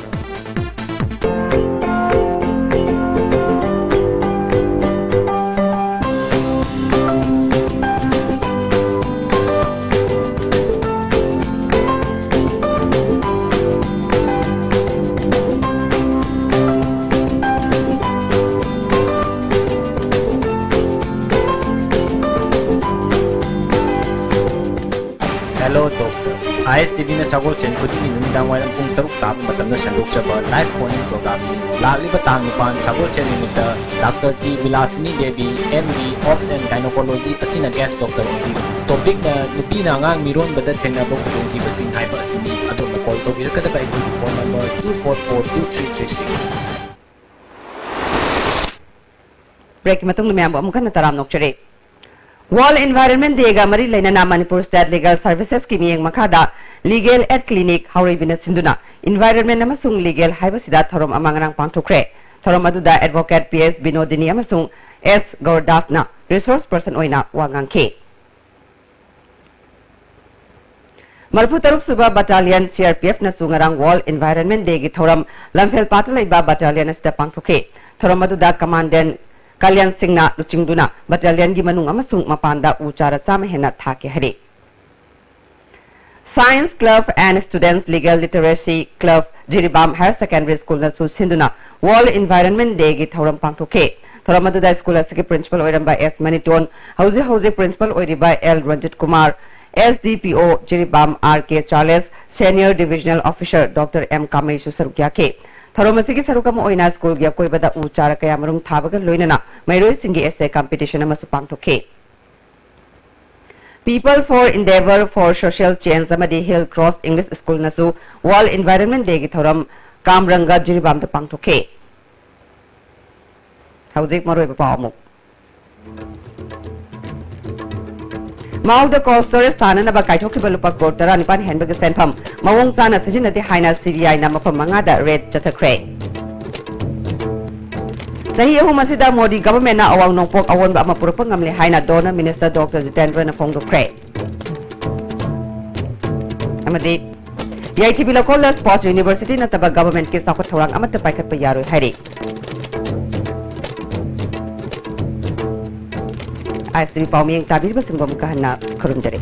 Hello Doctor, I S T Vꯅ ꯁꯒꯣꯜꯁꯦꯟ ꯈꯨꯗꯤꯡꯒꯤ ꯅꯨꯃꯤꯗꯥꯡ ꯋꯥꯏꯔꯝ ꯄꯨꯡ ꯇꯔꯨꯛ ꯇꯥꯕ ꯃꯇꯝꯗ ꯁꯟꯗꯣꯛꯆꯕ live phone-in programmeꯅꯤ꯫ ꯂꯥꯛꯂꯤꯕ ꯇꯥꯡ ꯅꯤꯄꯥꯟ ꯁꯒꯣꯜꯁꯦꯟ ꯅꯨꯃꯤꯠꯇ Doctor T ꯕꯤꯂꯥꯁꯤꯅꯤ Devi, M D, Obs and Gynecology ꯑꯁꯤꯅ guest doctor ꯑꯣꯏꯕꯤꯒꯅꯤ꯫ Topicꯅ ꯅꯨꯄꯤꯅ ꯑꯉꯥꯡ ꯃꯤꯔꯣꯟꯕꯗ ꯊꯦꯡꯅꯕ ꯈꯨꯗꯣꯡꯊꯤꯕꯁꯤꯡ ꯍꯥꯏꯕ ꯑꯁꯤꯅꯤ꯫ ꯑꯗꯣꯝꯅ call ꯇꯧꯕꯤꯔꯛꯀꯗꯕ ꯑꯩꯈꯣꯏꯒꯤ phone number two four four two three three six꯫ Breakꯀꯤ ꯃꯇꯨꯡꯗ ꯃꯌꯥꯝꯕꯨ ꯑꯃꯨꯛ ꯍꯟꯅ ꯇꯔꯥꯝꯅ ꯑꯣꯛꯆꯔꯤ꯫ World Environment Dayꯒ ꯃꯔꯤ ꯂꯩꯅꯅ ꯃꯅꯤꯄꯨꯔ State Legal Servicesꯀꯤ ꯃꯤꯠꯌꯦꯡ ꯃꯈꯥꯗ Legal Aid Clinic ꯍꯥꯎꯔꯩꯕꯤꯅ ꯁꯤꯟꯗꯨꯅ environment ꯑꯃꯁꯨꯡ legal ꯍꯥꯏꯕꯁꯤꯗ ꯊꯧꯔꯝ ꯑꯃ ꯉꯔꯥꯡ ꯄꯥꯡꯊꯣꯛꯈ꯭ꯔꯦ꯫ ꯊꯧꯔꯝ ꯑꯗꯨꯗ Advocate P S ꯕꯤꯅꯣꯗꯤꯅꯤ ꯑꯃꯁꯨꯡ S ꯒꯧꯔꯗꯥꯁꯅ resource person ꯑꯣꯏꯅ ꯋꯥ ꯉꯥꯡꯈꯤ꯫ ꯃꯔꯤꯐꯨ ꯇꯔꯨꯛ ꯁꯨꯕ Battalion C R P F ꯅꯁꯨ ꯉꯔꯥꯡ World Environment Day ꯒꯤ ꯊꯧꯔꯝ ꯂꯝꯐꯦꯜ ꯄꯥꯠꯇ ꯂꯩꯕ battalion ꯑꯁꯤꯗ ꯄꯥꯡꯊꯣꯛꯈꯤ꯫ ꯊꯧꯔꯝ ꯑꯗꯨꯗ Commandant ꯀꯥꯂꯤꯌꯥꯟ ꯁꯤꯡꯅ ꯂꯨꯆꯤꯡꯗꯨꯅ battalion ꯒꯤ ꯃꯅꯨꯡ ꯑꯃꯁꯨꯡ ꯃꯄꯥꯟꯗ ꯎ ꯆꯥꯔ ꯆꯥꯝꯃ ꯍꯦꯟꯅ ꯊꯥꯈꯤ ꯍꯥꯏꯔꯤ꯫ Science Club and Students Legal Literacy Club, Jiribam Higher Secondary School ꯅꯁꯨ ꯁꯤꯟꯗꯨꯅ World Environment Day ꯒꯤ ꯊꯧꯔꯝ ꯄꯥꯡꯊꯣꯛꯈꯤ꯫ ꯊꯧꯔꯝ ꯑꯗꯨꯗ school ꯑꯁꯤꯒꯤ principal ꯑꯣꯏꯔꯝꯕ ꯑꯦꯁ ꯃꯅꯤꯇꯣꯟ, ꯍꯧꯖꯤꯛ ꯍꯧꯖꯤꯛ principal ꯑꯣꯏꯔꯤꯕ L Ranjit Kumar, S D P O Jiribam R K Charles, Senior Divisional Officer Doctor M ꯀꯥꯃꯩꯁꯨ ꯁꯔꯨꯛ ꯌꯥꯈꯤ꯫ ꯊꯧꯔꯝ ꯑꯁꯤꯒꯤ ꯁꯔꯨꯛ ꯑꯃ ꯑꯣꯏꯅ school ꯒꯤ ꯑꯀꯣꯏꯕꯗ ꯎ ꯆꯥꯔ ꯀꯌꯥ ꯃꯔꯨꯝ ꯊꯥꯕꯒ ꯂꯣꯏꯅꯅ ꯃꯍꯩꯔꯣꯏꯁꯤꯡꯒꯤ essay competition ꯑꯃꯁꯨ ꯄꯥꯡꯊꯣꯛꯈꯤ꯫ People for Endeavour for Social Change ꯑꯃꯗꯤ Hill Cross English School ꯅꯁꯨ World Environment Day ꯒꯤ ꯊꯧꯔꯝ ꯀꯥꯝꯔꯪꯒ ꯖꯤꯔꯤꯕꯥꯝꯗ ꯄꯥꯡꯊꯣꯛꯈꯤ꯫ ꯍꯧꯖꯤꯛ ꯃꯔꯨꯑꯣꯏꯕ ꯄꯥꯎ ꯑꯃꯨꯛ꯫ ꯃꯥꯎꯗ cold storage ꯁꯥꯅꯅꯕ ꯀꯥꯏꯊꯣꯛꯈꯤꯕ ꯂꯨꯄꯥ ꯀ꯭ꯔꯣꯔ ꯇꯔꯥꯅꯤꯄꯥꯟ ꯍꯦꯟꯕꯒꯤ ꯁꯦꯟꯐꯝ ꯃꯑꯣꯡ ꯆꯥꯅ ꯁꯤꯖꯤꯟꯅꯗꯦ ꯍꯥꯏꯅ C B I ꯅ ꯃꯐꯝ ꯃꯉꯥꯗ raid ꯆꯠꯊꯈ꯭ꯔꯦ꯫ ꯆꯍꯤ ꯑꯍꯨꯝ ꯑꯁꯤꯗ ꯃꯣꯗꯤ government ꯅ ꯑꯋꯥꯡ ꯅꯣꯡꯄꯣꯛ ꯑꯑꯣꯟꯕ ꯑꯃ ꯄꯨꯔꯛꯄ ꯉꯝꯂꯦ ꯍꯥꯏꯅ DoNER minister Doctor ꯖꯤꯇꯦꯟꯗ꯭ꯔꯅ ꯐꯣꯡꯗꯣꯛꯈ꯭ꯔꯦ꯫ ꯑꯃꯗꯤ ꯌꯥꯏꯊꯤꯕꯤ ꯂꯧꯀꯣꯜꯗ sports university ꯅꯠꯇꯕ government ꯀꯤ ꯆꯥꯎꯈꯠ ꯊꯧꯔꯥꯡ ꯑꯃꯠꯇ ꯄꯥꯏꯈꯠꯄ ꯌꯥꯔꯣꯏ ꯍꯥꯏꯔꯤ꯫ I S T V ꯄꯥꯎꯃꯤꯌꯦꯡ ꯇꯥꯕꯤꯔꯤꯕꯁꯤꯡꯕꯨ ꯑꯃꯨꯛꯀ ꯍꯟꯅ ꯈꯨꯔꯨꯝꯖꯔꯤ꯫